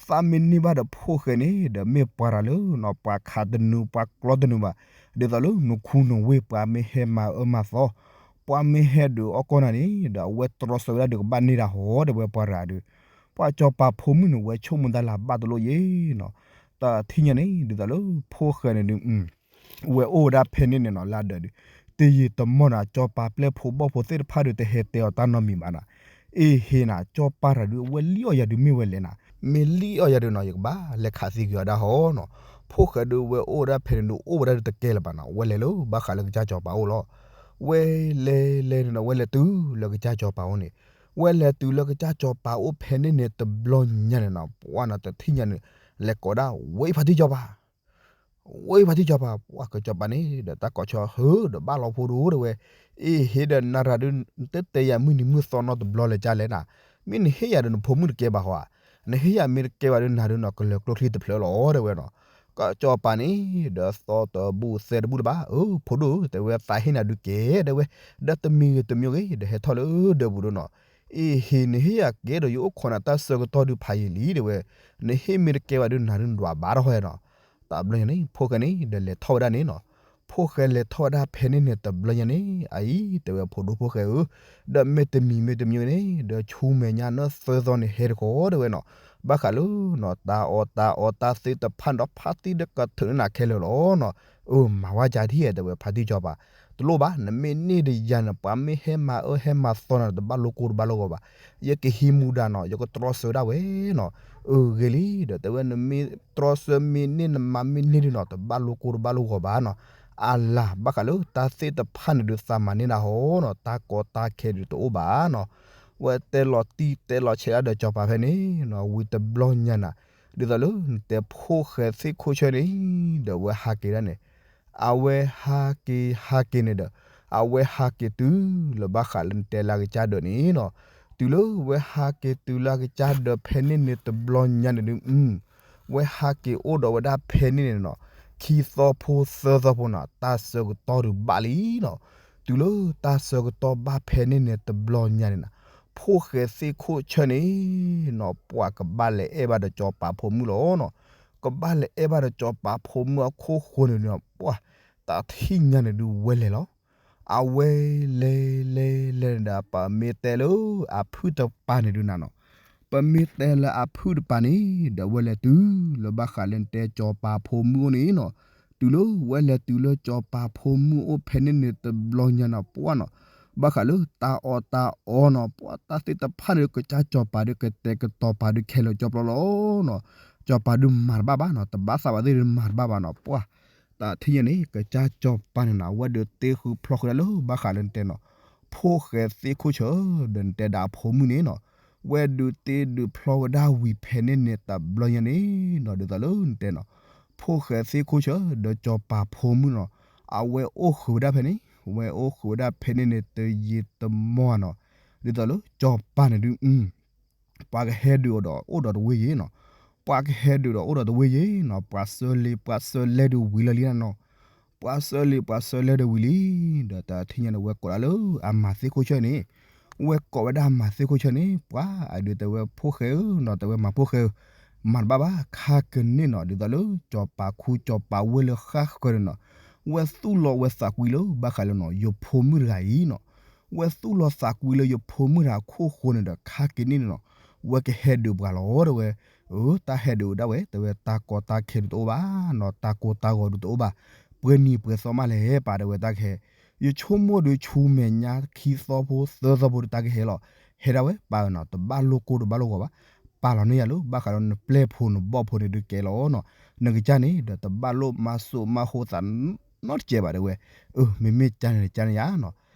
သးမ့ၢ်န့ၢ်ဘၣ်ဒီးဖိၣ်ဃဲန့ၣ် ဒီးမ့ၢ်ပှၤတၢ်လၢနီၤ ပှၤခးတနုာ် ပှၤကျီတနုာ်ဘၣ်, ဒ်သိးလၢနခူနဝ့ၢ် ပှၤမ့ၢ်ဟဲမၤအၢမၤသီ ပှၤမ့ၢ်ဟဲဒုးအီၣ်ကီၢ်နၤန့ၣ် ဒီးအဝဲတြီဆၢဝဲဒၣ်ဒုးကဘၣ်န့ၢ်တၢ်ဟီ တဲဝဲပှၤတၢ်ဒုး, ပှၤစီၤပၤဖိမုၣ်န့ၣ် ဝဲဆိကမိၣ်တၢ်လၢဘၣ်တလိၣ်ယ့နီၤ, တၢ်ထံၣ်ညါန့ၣ် ဒ်သိးလၢဖိၣ်ဃဲန့ၣ်ဒုး ဝဲအိၣ်ဝဲဒၣ်ဖဲန့ၣ်န့ၣ်နီၤ လၢဒၢးဒုး, တယံာ်တမီၢ်နၤ စီၤပၤပျဲၢ်ဖိဘီၣ်ဖိသ့ၣ်တဖၣ်ဒုး တဟဲတဲအီၤတၢ်နီတမံၤဘၣ်နၤ, အ့ဟ့နၤ စီၤပၤတၢ်ဒုး အဝဲလံၣ်အီၣ်ယၤဒုးမ့ၢ်ဝဲလဲၣ်နၤ, မ့ၢ်လံၣ်အီၣ်ယၤဒုးနီၤ ယကဘၣ်လဲၤခးသံကွံာ်အီၤဒၣ်ဟီနီၤ, ဖိၣ်ဃဲဒုး ဝဲအိၣ်ဝဲဒၣ်ဖဲန့ၣ်ဒုး အိၣ်ဝဲဒၣ်ဒုးတကဲလၢၤဘၣ်နီၤ ဝဲလဲၤလၢဘၣ်ဃးလၢကစၢ်စီၤပၤအိၣ်လီၤ, ဝဲလဲၤလဲၤန့ၣ်နီၤ ဝဲလဲၤတုၤလၢကစၢ်စီၤပၤအိၣ်န့ၣ်, ဝဲလဲၤတုၤလၢကစၢ်စီၤပၤအိၣ်ဖဲန့ၣ်န့ၣ် တဘျီညါန့ၣ်နီၤ ပှၤနီၤ တထံၣ်ညါန့ၣ် လဲၤကိးဒၣ် ဝဲဖါတံၢ်စီၤပၤ ဝဲဖါတံၢ်စီၤပၤ ပှၤကစီၤပၤန့ၣ် ဒီးတၢ်ကိးဆၢဟၢဒီးဘၣ်လီၤဖိဒိၣ်တဲဝဲ, အ့ဟ့ဒီးနၤတၢ်ဒုး နတတဲယၤမုၢ်နံၤမုၢ်သီနီတဘျီလၢၤကလဲၣ်နၤ, မ့ၢ်နဟ့ၣ်ယၤဒီးနဖိမုၣ်တကဲဘၣ်ဟီဧါ, နဟ့ၣ်ယၤမ့ၢ်တကဲဘၣ်ဒုး နၤဒုးနီၤ ကလၢၤကျိချံတဖျၢၣ်လီၤ တဲဝဲနီၤ, ကစီၤပၤန့ၣ် ဒီးသီတဘူၣ်သဲတဘူၣ်လၢၤဘၣ် အၢ ဖိဒိၣ်ဧၢ တဲဝဲ သးဟ့ၣ်နၤဒုးကဲ တဲဝဲ, ဒီးတမံၤဂ့ၤတမံၤဂ့ၤ ဒီးဟဲထီၣ်လၢဒၢးပူၤဒုးနီၤ, အ့ဟ့ နဟ့ၣ်ယၤကဲဒီးယအိၣ်ခိးနၤတၢ်ဆၢကတီၢ်ဒုးဖးယံာ်လံ တဲဝဲ, နဟ့ၣ်မ့ၢ်တကဲဘၣ်ဒုး နၤဒုးနဒွးဘၣ်ထီၣ်ဟဲနီၤ, တဘျီညါန့ၣ် ဖိၣ်ဃဲန့ၣ် ဒီးလဲၤထီၣ်ဝဲဒၣ်န့ၣ်နီၤ, ဖိၣ်ဃဲလဲၤထီၣ်ဝဲဒၣ်ဖဲန့ၣ်န့ၣ် တဘျီညါန့ၣ် အအံၤ တဲဝဲ ဖိဒိၣ်ဖိၣ်ဃဲဧၢ, ဒီးမ့ၢ်တမံၤမ့ၢ်တမံၤန့ၣ် ဒီးဆူမဲာ်ညါနၢသၢသီန့ၣ် ဟဲတခီ တဲဝဲနီၤ, ဘၣ်ဃးလၢနီၤ တၢ်အီၣ်တၢ်အီတၢ်သ့ၣ်တဖၣ်ဒီးဖါတံၢ်ဒီးကထုးန့ၢ်နၤခဲလၢာ်လီၤနီၤ, အၢ မၤဝဲကၢ်ထံၣ် တဲဝဲ ဖါတံၢ်စီၤပၤ, တလိၣ်ဘၣ် နမ့ၢ်န့ၢ်ဒီးယၤန့ၣ် ပှၤမ့ၢ်ဟဲမၤအၢဟဲမၤသီနၤ တဘၣ်လိကိတဘၣ်လိဂီၤဘၣ်, ယကဟံးမူဒါနီၤ ယကတြီဆၢဒၣ်ဝဲနီၤ, အၢ ဂ့ၤလံ ဒီးတဲဝဲ နမ့ၢ်တြီဆၢမ့ၢ်န့ၢ် နမၤမ့ၢ်န့ၢ်ဒုးနီၤ တဘၣ်လိကိတဘၣ်လိဂီၤဘၣ်နီၤ, အလၤ ဘၣ်ဃးလၢတၢ်သ့ၣ်တဖၣ်န့ၣ်ဒုး သးမၤန့ၢ်နၤဟီနီၤ တၢ်ကီတၢ်ခဲဒုးတအိၣ်ဘၣ်နီၤ, ဝဲတဲလီၤတံၢ်တဲလီၤဆဲးဒၣ်ဒီးစီၤပၤဖဲန့ၣ်နီၤ ဝံၤတဘျီညါနၤ, ဒ်သိးလၢနတဲဖိၣ်ဃဲသ့ၣ်ခိၣ်ဆၢန့ၣ် ဒီးဝဲဟးက့ၤဒၣ်န့ၣ် အဝဲဟးက့ၤဟးက့ၤန့ၣ်ဒီး အဝဲဟးက့ၤတုၤလၢဘၣ်ဃးလၢနတဲလၢအကစၢ်ဒၢးန့ၣ်နီၤ, တုၤလၢဝဲဟးက့ၤတုၤလၢအကစၢ်ဒၢးဖဲန့ၣ်န့ၣ် တဘျီညါန့ၣ်ဒုး ဝဲဟးက့ၤအိၣ်ဒီးဝဲဒၣ်ဖဲန့ၣ်န့ၣ်နီၤ, ခံသီဖိသၢသီဖိနီၤ တၢ်ဆၢကတီၢ်ဒုးဘၣ်လံနီၤ, တုၤလၢတၢ်ဆၢကတီၢ်ဘၣ်ဖဲန့ၣ်န့ၣ် တဘျီညါန့ၣ်နီၤ, ဖိၣ်ဃဲသ့ၣ်ခိၣ်ဆၢန့ၣ်နီၤ ပှၤကဘၣ်လဲၤအဲၣ်ဘၣ်ဒီးစီၤပၤဖိမုၣ်လီၤနီၤ, ကဘၣ်လဲၤအဲၣ်ဘၣ်ဒီးစီၤပၤဖိမုၣ်အခိၣ်ဃိန့ၣ်နီၤ ပှၤ တၢ်ထံၣ်ညါန့ၣ်ဒုးဝဲလဲၤလီၤ, အဝဲလဲၤလဲၤလဲၤန့ၣ်ဒီး ပမ့ၢ်တဲလၢအဖုၣ်တပၤန့ၣ်ဒုးနၤနီၤ, ပမ့ၢ်တဲလၢအဖုၣ်တပၤန့ၣ် ဒီးဝဲလဲၤတုၤလၢဘၣ်ဃးလၢနတဲစီၤပၤဖိမုၣ်အိၣ်န့ၣ်နီၤ, တုၤလၢဝဲလဲၤတုၤလၢစီၤပၤဖိမုၣ်အိၣ်ဖဲန့ၣ်န့ၣ် တဘျီညါနီၤ ပှၤနီၤ, ဘၣ်ဃးလၢတၢ်အီၣ်တၢ်အီနီၤ ပှၤတၢ်သ့ၣ်တဖၣ်န့ၣ် ကစၢ်စီၤပၤဒုးကတဲာ်ကတီၤပာ်ဒုးခဲလၢာ်ကၠီဖျီလီၤနီၤ, စီၤပၤဒုးမၤတဘၣ်ဘၣ်နီၤ တဘၣ်သးဘၣ်သ့ၣ်ဒုးမၤတဘၣ်ဘၣ်နီၤ ပှၤ တၢ်ထံၣ်ညါန့ၣ် ကစၢ်စီၤပၤန့ၣ်နီၤ အဝဲဒုးတ့ဃုဖျီဃုာ်ဒၣ်လၢဘၣ်ဃးလၢနတဲနီၤ, ဖိၣ်ဃဲသ့ၣ်ခိၣ်ဆၢ ဒီးနတဲဒၣ်အဖိမုၣ်န့ၣ်နီၤ, ဝဲဒုးတ့ဒုးဖျီဝဲဒၣ်ဝံၤဖဲန့ၣ်န့ၣ် တဘျီညါန့ၣ်နီၤ ဒ်သိးလၢနတဲနီၤ, ဖိၣ်ဃဲသ့ၣ်ခိၣ်ဆၢ ဒီးစီၤပၤဖိမုၣ်နီၤ, အဝဲအိၣ်ဃုာ်ဝဲဒၣ်ဖဲန့ၣ်, ဝဲအိၣ်ဃုာ်ဝဲဒၣ်ဖဲန့ၣ်န့ၣ် တယံာ်တမီၢ်နီၤ, ဒ်သိးလၢစီၤပၤန့ၣ်ဒုး ပှၤကဟဲဒုးအီၤဒီးအိၣ်ဒီးတဝ့ၢ်ယ့ၤနီၤ, ပှၤကဟဲဒုးဒီးအိၣ်ဒီးတဝ့ၢ်ယ့ၤနီၤ, ပှၤဆၢလ့ၤပှၤဆၢလဲၤဒုးဝံၤလၢာ်လံနီၤ, ပှၤဆၢလ့ၤပှၤဆၢလဲၤဒုးဝံၤလံ, ဒီးတၢ်ထံၣ်ညါန့ၣ် ဝဲကိးဒၣ်လၢအမၤသ့ၣ်ခိၣ်ဆၢန့ၣ်, ဝဲကိးဝဲဒၣ်အမၤသ့ၣ်ခိၣ်ဆၢန့ၣ် ပှၤအဒုးတဲဝဲဖိၣ်ဃဲဧၢနီၤ, တဲဝဲမၤဖိၣ်ဃဲဧၢ, မၤတဘၣ်ဘၣ် ခါကန့ၢ်နီၤ, ဒ်သိးလၢစီၤပၤခူစီၤပၤဝ့ၢ်လၢဃၣ်ဃၢၤန့ၣ်နီၤ, ဝဲသူၣ်လီၤဝဲသးကွံလၢဘၣ်ဃးလၢနီၤ ယဖိမုၣ်တဂၤအံၤနီၤ, ဝဲသူၣ်လီၤသးကွံလၢယဖိမုၣ်တဂၤအခိၣ်ဃိန့ၣ်ဒီး ခါကန့ၢ်န့ၣ်နီၤ, ဝဲကဟဲဒုးပှၤလီၤတဲဝဲ, အၢ တၢ်ဟဲဒုးဒၣ်ဝဲ တဲဝဲတၢ်ကီတၢ်ခဲဒုးတအိၣ်ဘၣ်နီၤ, တၢ်ကိၢ်တၢ်ဂီၤဒုးတအိၣ်ဘၣ်, ပှဲၤနံၤပှဲၤသီမးလဲၣ်ပာ်တဲဝဲတၢ်ကဟဲ, ယဆိကမိၣ်ဒုးဆူမဲာ်ညါခံသီဖိသၢသီဖိဒုးတၢ်ကဟဲလီၤ, ဟဲဒၣ်ဝဲပာ်နီၤ, တဘၣ်လိၣ်ကိၢ်တဘၣ်လိၣ်ဂီၤဘၣ်, ပာ်လီၤန့ၢ်ယၤလၢဘၣ်ဃးလၢနပျဲၢ်ဖိနဘီၣ်ဖိန့ၣ်ဒုးကဲလီၤနီၤ, နကစၢ်န့ၣ်ဒီးတဘၣ်လိၣ်မၤစိးမၤဃိသးနီတစဲးဘၣ်တဲဝဲ, အၢ မ့မ့ၢ်ကန့ၣ်ကန့ၣ်ယါနီၤ,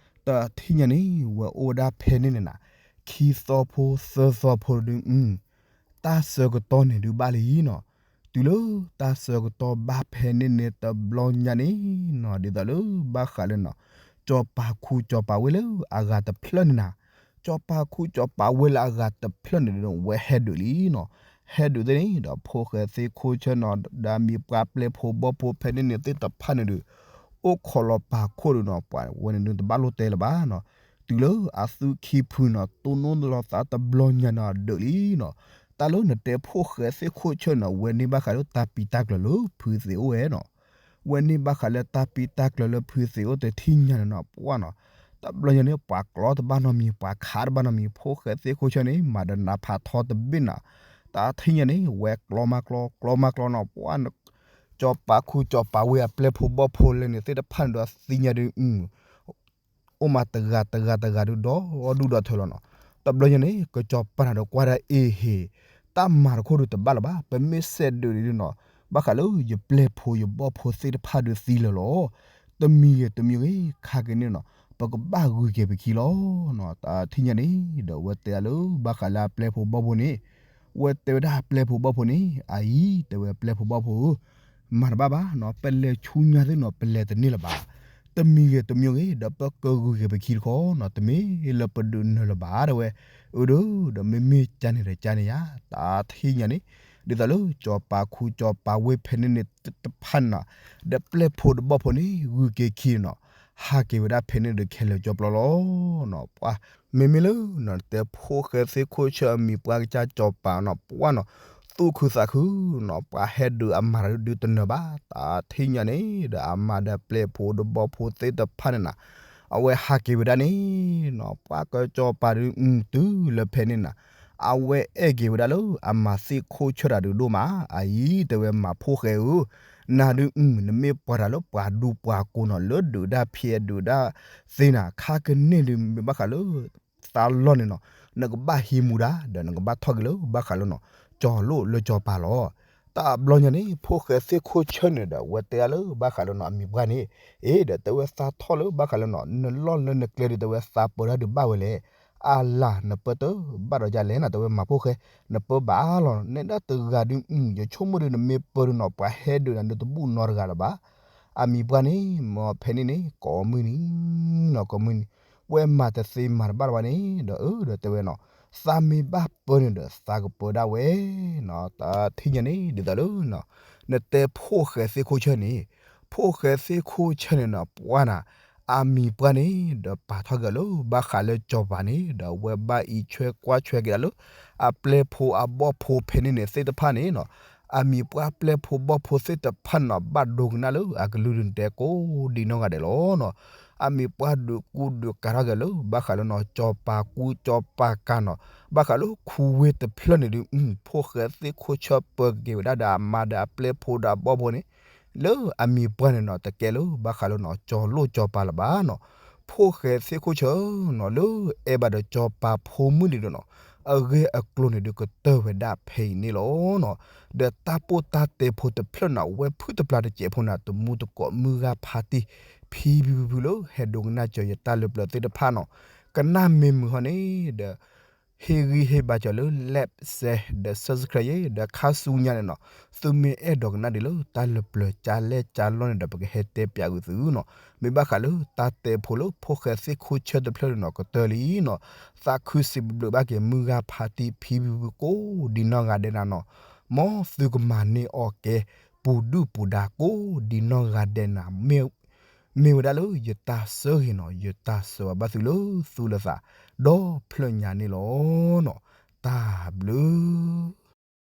တၢ်ထံၣ်ညါန့ၣ် ဝဲအိၣ်ဝဲဒၣ်ဖဲန့ၣ်န့ၣ်နၤ, ခံသီဖိသၢသီဖိဒုး တၢ်ဆၢကတီၢ်န့ၣ်ဒုးဘၣ်လံနီၤ, တုၤလၢတၢ်ဆၢကတီၢ်ဘၣ်ဖဲန့ၣ်န့ၣ်တဘျီညါန့ၣ်နီၤ, ဒ်သိးလၢဘၣ်ဃးလၢနီၤ, စီၤပၤခူစီၤပၤဝ့ၢ်လၢအဂၤတဖျၢၣ်န့ၣ်နၤ, စီၤပၤခူစီၤပၤဝ့ၢ်လၢအဂၤတဖျၢၣ်န့ၣ်ဒီး ဝဲဟဲဒုးလံနီၤ, ဟဲဒုးသ့ၣ်န့ၣ်ဒီး ဖိၣ်ဃဲသ့ၣ်ခိၣ်ဆၢနီၤ, ဒီးအမံၤပှၢ်ပျဲၢ်ဖိဘီၣ်ဖိဖဲန့ၣ်န့ၣ်သ့ၣ်တဖၣ်န့ၣ်ဒီး အိၣ်ခိးလီၤပာ်ခိၣ်ဒီးနီၤ, ပှၤဝဲန့ၣ်ဒုးတဘၣ်လိၣ်တဲလၢၤဘၣ်နီၤ, တုၤလၢအသုခံဖုနီၤ တိၢ်နီၣ်လီၤသးတဘျီညါန့ၣ်ဒုးလံနီၤ, တၢ်လၢနတဲဖိၣ်ဃဲသ့ၣ်ခိၣ်ဆၢန့ၣ် ဝဲန့ၢ်ဘၣ်ဃးလၢတၢ်ပံးတၢ်ကျၢၤလၢဖုသ့အိၣ်ဝဲနီၤ, ဝဲန့ၢ်ဘၣ်ဃးလၢတၢ်ပံးတၢ်ကျၢၤလၢဖုသ့အိၣ်တထံၣ်ညါန့ၣ်နီၤ, ပှၤနီၤ, တဘျီညါန့ၣ် ပှၤကျီတဘၣ်နီတမံၤ ပှၤခးတဘၣ်နီတမံၤ ဖိၣ်ဃဲသ့ၣ်ခိၣ်ဆၢန့ၣ် မၤဒီးနးဖးထီတဘ့ၣ်နၤ, တၢ်ထံၣ်ညါန့ၣ် ဝဲကျီမးကျီ ကျီမးကျီနီၤ, ပှၤ စီၤပၤခူစီၤပၤဝ့ၢ်အပျဲၢ်ဖိဘီၣ်ဖိလဲၣ်န့ၣ်သ့ၣ်တဖၣ်န့ၣ်ဒီးသ့ၣ်ညါဒုး အိၣ်မးတဂၤတဂၤတဂၤဒုးဒီးဒူၣ်ဒီးထၢလီၤနီၤ, တဘျီညါန့ၣ် ကစီၤပၤန့ၣ်ဒီးကွၢ်ဒၣ်အ့ၣ်ဟ့ၣ်, တၢ်မၤတခိၣ်ဒုးတဘၣ်လၢၤဘၣ်, ပမ့ၢ်စဲးဒုးဒုးနီၤ, ဘၣ်ဃးလၢယပျဲၢ်ဖိယဘီၣ်ဖိသ့ၣ်တဖၣ်ဒုးသံလၢာ်လီၤ, တမံၤဂ့ၤတမံၤဂ့ၤ ခါကန့ၣ်နီၤ, ပကဘၣ်ဂုၤက့ၤပခံလီၤနီၤ, တၢ်ထံၣ်ညါန့ၣ် ဒီးဝဲတဲဒၣ်လၢဘၣ်ဃးလၢအပျဲၢ်ဖိဘီၣ်ဖိန့ၣ် ဝဲတဲဝဲဒၣ်အပျဲၢ်ဖိဘီၣ်ဖိန့ၣ် အအံၤ တဲဝဲပျဲၢ်ဖိဘီၣ်ဖိဧၢ, မၤတဘၣ်ဘၣ်နီၤ, ပလဲၤဆူညါသ့ၣ်နီၤ ပလဲၤတန့ၢ်လၢၤဘၣ်, တမံၤဂ့ၤတမံၤဂ့ၤ ဒီးပကဂုၤက့ၤပခံတခီနီၤ, တမ့ၢ်လၢပဒုးနၢၤလၢၤဘၣ်တဲဝဲ, အၢ ဒီး ဒီးမ့မ့ၢ်ကန့ၣ်ဒီးကန့ၣ်ယါ, တၢ်ထံၣ်ညါန့ၣ် ဒ်သိးလၢစီၤပၤခူစီၤပၤဝ့ၢ်ဖဲန့ၣ်န့ၣ်တဖၣ်န့ၣ်နီၤ, ဒီးပျဲၢ်ဖိဒီးဘီၣ်ဖိန့ၣ် ဂုၤက့ၤခံနီၤ, ဟးက့ၤဝဲဒၣ်ဖဲန့ၣ်ဒီးခဲလၢာ်ကၠီပျီလီၤနီၤ, ပှၤ မ့မ့ၢ်လၢနီၤ တဲဖိၣ်ဃဲသ့ၣ်ခိၣ်ဆၢအမံၤပှၢ်ကစၢ်စီၤပၤနီၤ ပှၤနီၤ သူၣ်ခုသးခုနီၤ, ပှၤဟဲဒုးအမၤတၢ်ဒုးတနၢၤဘၣ်, တၢ်ထံၣ်ညါန့ၣ် ဒီးအမၤဒီးပျဲၢ်ဖိဒီးဘီၣ်ဖိသ့ၣ်တဖၣ်န့ၣ်နီၤ, အဝဲဟးက့ၤဝဲဒၣ်န့ၣ်နီၤ, ပှၤကစီၤပၤဒုး တုၤလၢဖဲန့ၣ်နီၤ, အဝဲအဲၣ်က့ၤဝဲဒၣ်လၢအမၤသ့ၣ်ခိၣ်ဆၢတၢ်ဒုးဒိၣ်မး, အအံၤ တဲဝဲမၤဖိၣ်ဃဲဧၢ, နၤဒုး နမ့ၢ်ပှၤတၢ်လၢပှၤဒူပှၤကိးနီၤ လၢဒုးတၢ်ဖံးဒုးတၢ်သ့နီၤ, ခါကန့ၢ်ဒုးမ့ၢ်ဘၣ်ဃးလၢ သးလီၢ်န့ၣ်နီၤ, နကဘၣ်ဟံးမူဒါ ဒီးနကဘၣ်ထီၣ်က့ၤလၢဘၣ်ဃးလၢနီၤ ကၠီၤလိၣ်လၢကၠီၤပၤလီၤ. တဘျီညါန့ၣ် ဖိၣ်ဃဲသ့ၣ်ခိၣ်ဆၢန့ၣ်ဒီး ဝဲတဲဒၣ်လၢဘၣ်ဃးလၢနီၤ အမံၤပှၢ်န့ၣ်, အ့ ဒီးတဲဝဲသးထီၣ်လၢဘၣ်ဃးလၢနီၤ နလီၢ်လၢနကျဲဒုး တဲဝဲသးပၢၤတၢ်ဒုးဘၣ်ဝဲလဲၣ်, အလၤ နပၢတၢ်ဘၣ်ဒီးယၤလဲၣ်နီၤ, တဲဝဲမၤဖိၣ်ဃဲ နပၢဘၣ်လီၤ, နဲဒၣ်တဂၤဒုး ယဆိကမိၣ်ဒုး နမ့ၢ်ပၢဒုးနီၤ ပှၤဟဲဒုးနၤ နတဘူၣ်နီတဂၤလၢၤဘၣ်. အမံၤပှၢ်န့ၣ် မ့ၢ်ဖဲန့ၣ်န့ၣ် ကိးမုၢ်နံၤနီၤ ကိးမုၢ်နံၤ ဝဲမၤတသ့မၤတဘၣ်လၢၤဘၣ်န့ၣ် ဒီးအၢ ဒီးတဲဝဲနီၤ သးမ့ၢ်ဘၣ်ပၢန့ၣ်ဒီး သးကပၢဒၣ်ဝဲနီၤ. တၢ်ထံၣ်ညါန့ၣ် ဒ်သိးလၢ နတဲဖိၣ်ဃဲသ့ၣ်ခိၣ်ဆၢန့ၣ်, ဖိၣ်ဃဲသ့ၣ်ခိၣ်ဆၢန့ၣ်နီၤ ပှၢ်နၤ အမံၤပှၢ်န့ၣ် ဒီးပာ်ထီၣ်က့ၤလၢ ဘၣ်ဃးလၢကၠီၤပၤန့ၣ် ဒီးဝဲဘၣ်အံးဆွဲကွၢ်ဆွဲက့ၤဒၣ်လၢ အပျဲၢ်ဖိအဘီၣ်ဖိဖဲန့ၣ်န့ၣ်သ့ၣ်တဖၣ်န့ၣ်နီၤ အမံၤပှၢ်ပျဲၢ်ဖိဘီၣ်ဖိသ့ၣ်တဖၣ်န့ၣ်နီၤ ဘၣ်ဒိကနၣ်လၢအကလုၢ်ဒုးတဲကိးဒံးနီၢ်ဂၤဒဲးလီၤနီၤ. အမံၤပှၢ်ဒုးကူဒုးကၤထီၣ်က့ၤလၢ ဘၣ်ဃးလၢနီၤ ကၠီၤပၤကူကၠီၤပၤကၤနီၤ ဘၣ်ဃးလၢခူဝ့ၢ်တဖျၢၣ်န့ၣ်ဒုး ဖိၣ်ဃဲသ့ၣ်ခိၣ်ဆၢပၢက့ၤဝဲဒၣ်ဒီးအမါဒီးအပျဲၢ်ဖိဒီးအဘီၣ်ဖိန့ၣ် လၢအမံၤပှၢ်န့ၣ်နီၤ တကဲလၢ ဘၣ်ဃးလၢနီၤ ကၠီၤလိၣ်ကၠီၤပၤလၢၤဘၣ်နီၤ. ဖိၣ်ဃဲသ့ၣ်ခိၣ်ဆၢနီၤ လၢအဲၣ်ဘၣ်ဒီးကၠီၤပၤဖိမုၣ်ဒံးဒီးနီၤ အဂ့ၢ်အကျိၤန့ၣ်ဒုးကတၢၢ်ဝဲဒၣ်ဖဲအံၤန့ၣ်လီၤနီၤ. ဒီးတၢ်ပိၢ်တၢ်တဲဖိတဖျၢၣ်န့ၣ် ဝဲဖုတပျၢ်တစဲးဖိန့ၣ် တမူတကိးမုၢ်ဂၤဖးတံၢ် ဖံဖံဖုဖုလၢဟဲဒိကနၣ်စၢၤယတၢ်လၢပျၢၤသ့ၣ်တဖၣ်နီၤ ကနၣ်မ့ၢ်မုာ်ဟီန့ၣ်ဒီး ဟ့ၣ်ဂံၢ်ဟ့ၣ်ဘါကၠီၤလၢ like share ဒီး subscribe ယဲ ဒီးခါဆူညါန့ၣ်နီၤ သုမ့ၢ်အဲၣ်ဒိးကနၣ်ဒံးလၢတၢ်လၢပျၢၤကၠါလဲၢ်ကၠါလီၢ်န့ၣ်ဒီး ပကဟဲတဲပၠးကွံာ်သုနီၤ မ့ၢ်ဘၣ်ဃးလၢတၢ်တဲဖိလၢဖိၣ်ဃဲသ့ၣ်ခိၣ်ဆၢတဖျၢၣ်န့ၣ်နီၤ ကတၢၢ်လံနီၤ သးခုစံးဘျုးဘၣ်က့ၤ မုၢ်ဂၤဖါတံၢ်ဖံဖုကိးဒံနီၢ်ဂၤဒဲးနၤနီၤ မ်သုကမၤန့ၢ်အီၤကဲ ပူၤဒုၣ်ပူၤဒါကိးဒံနီၢ်ဂၤဒဲးနၤ မ့ၢ်ဝဲဒၣ်လၢယတၢ်ဆၢဂ့ၤနီၤ ယတၢ်ဆၢဝဲဘၣ်သုလၢသူၣ်လၢသး ဒီဖျၢၣ်ညါန့ၣ်လီၤနီၤ တၢ်ဘျုး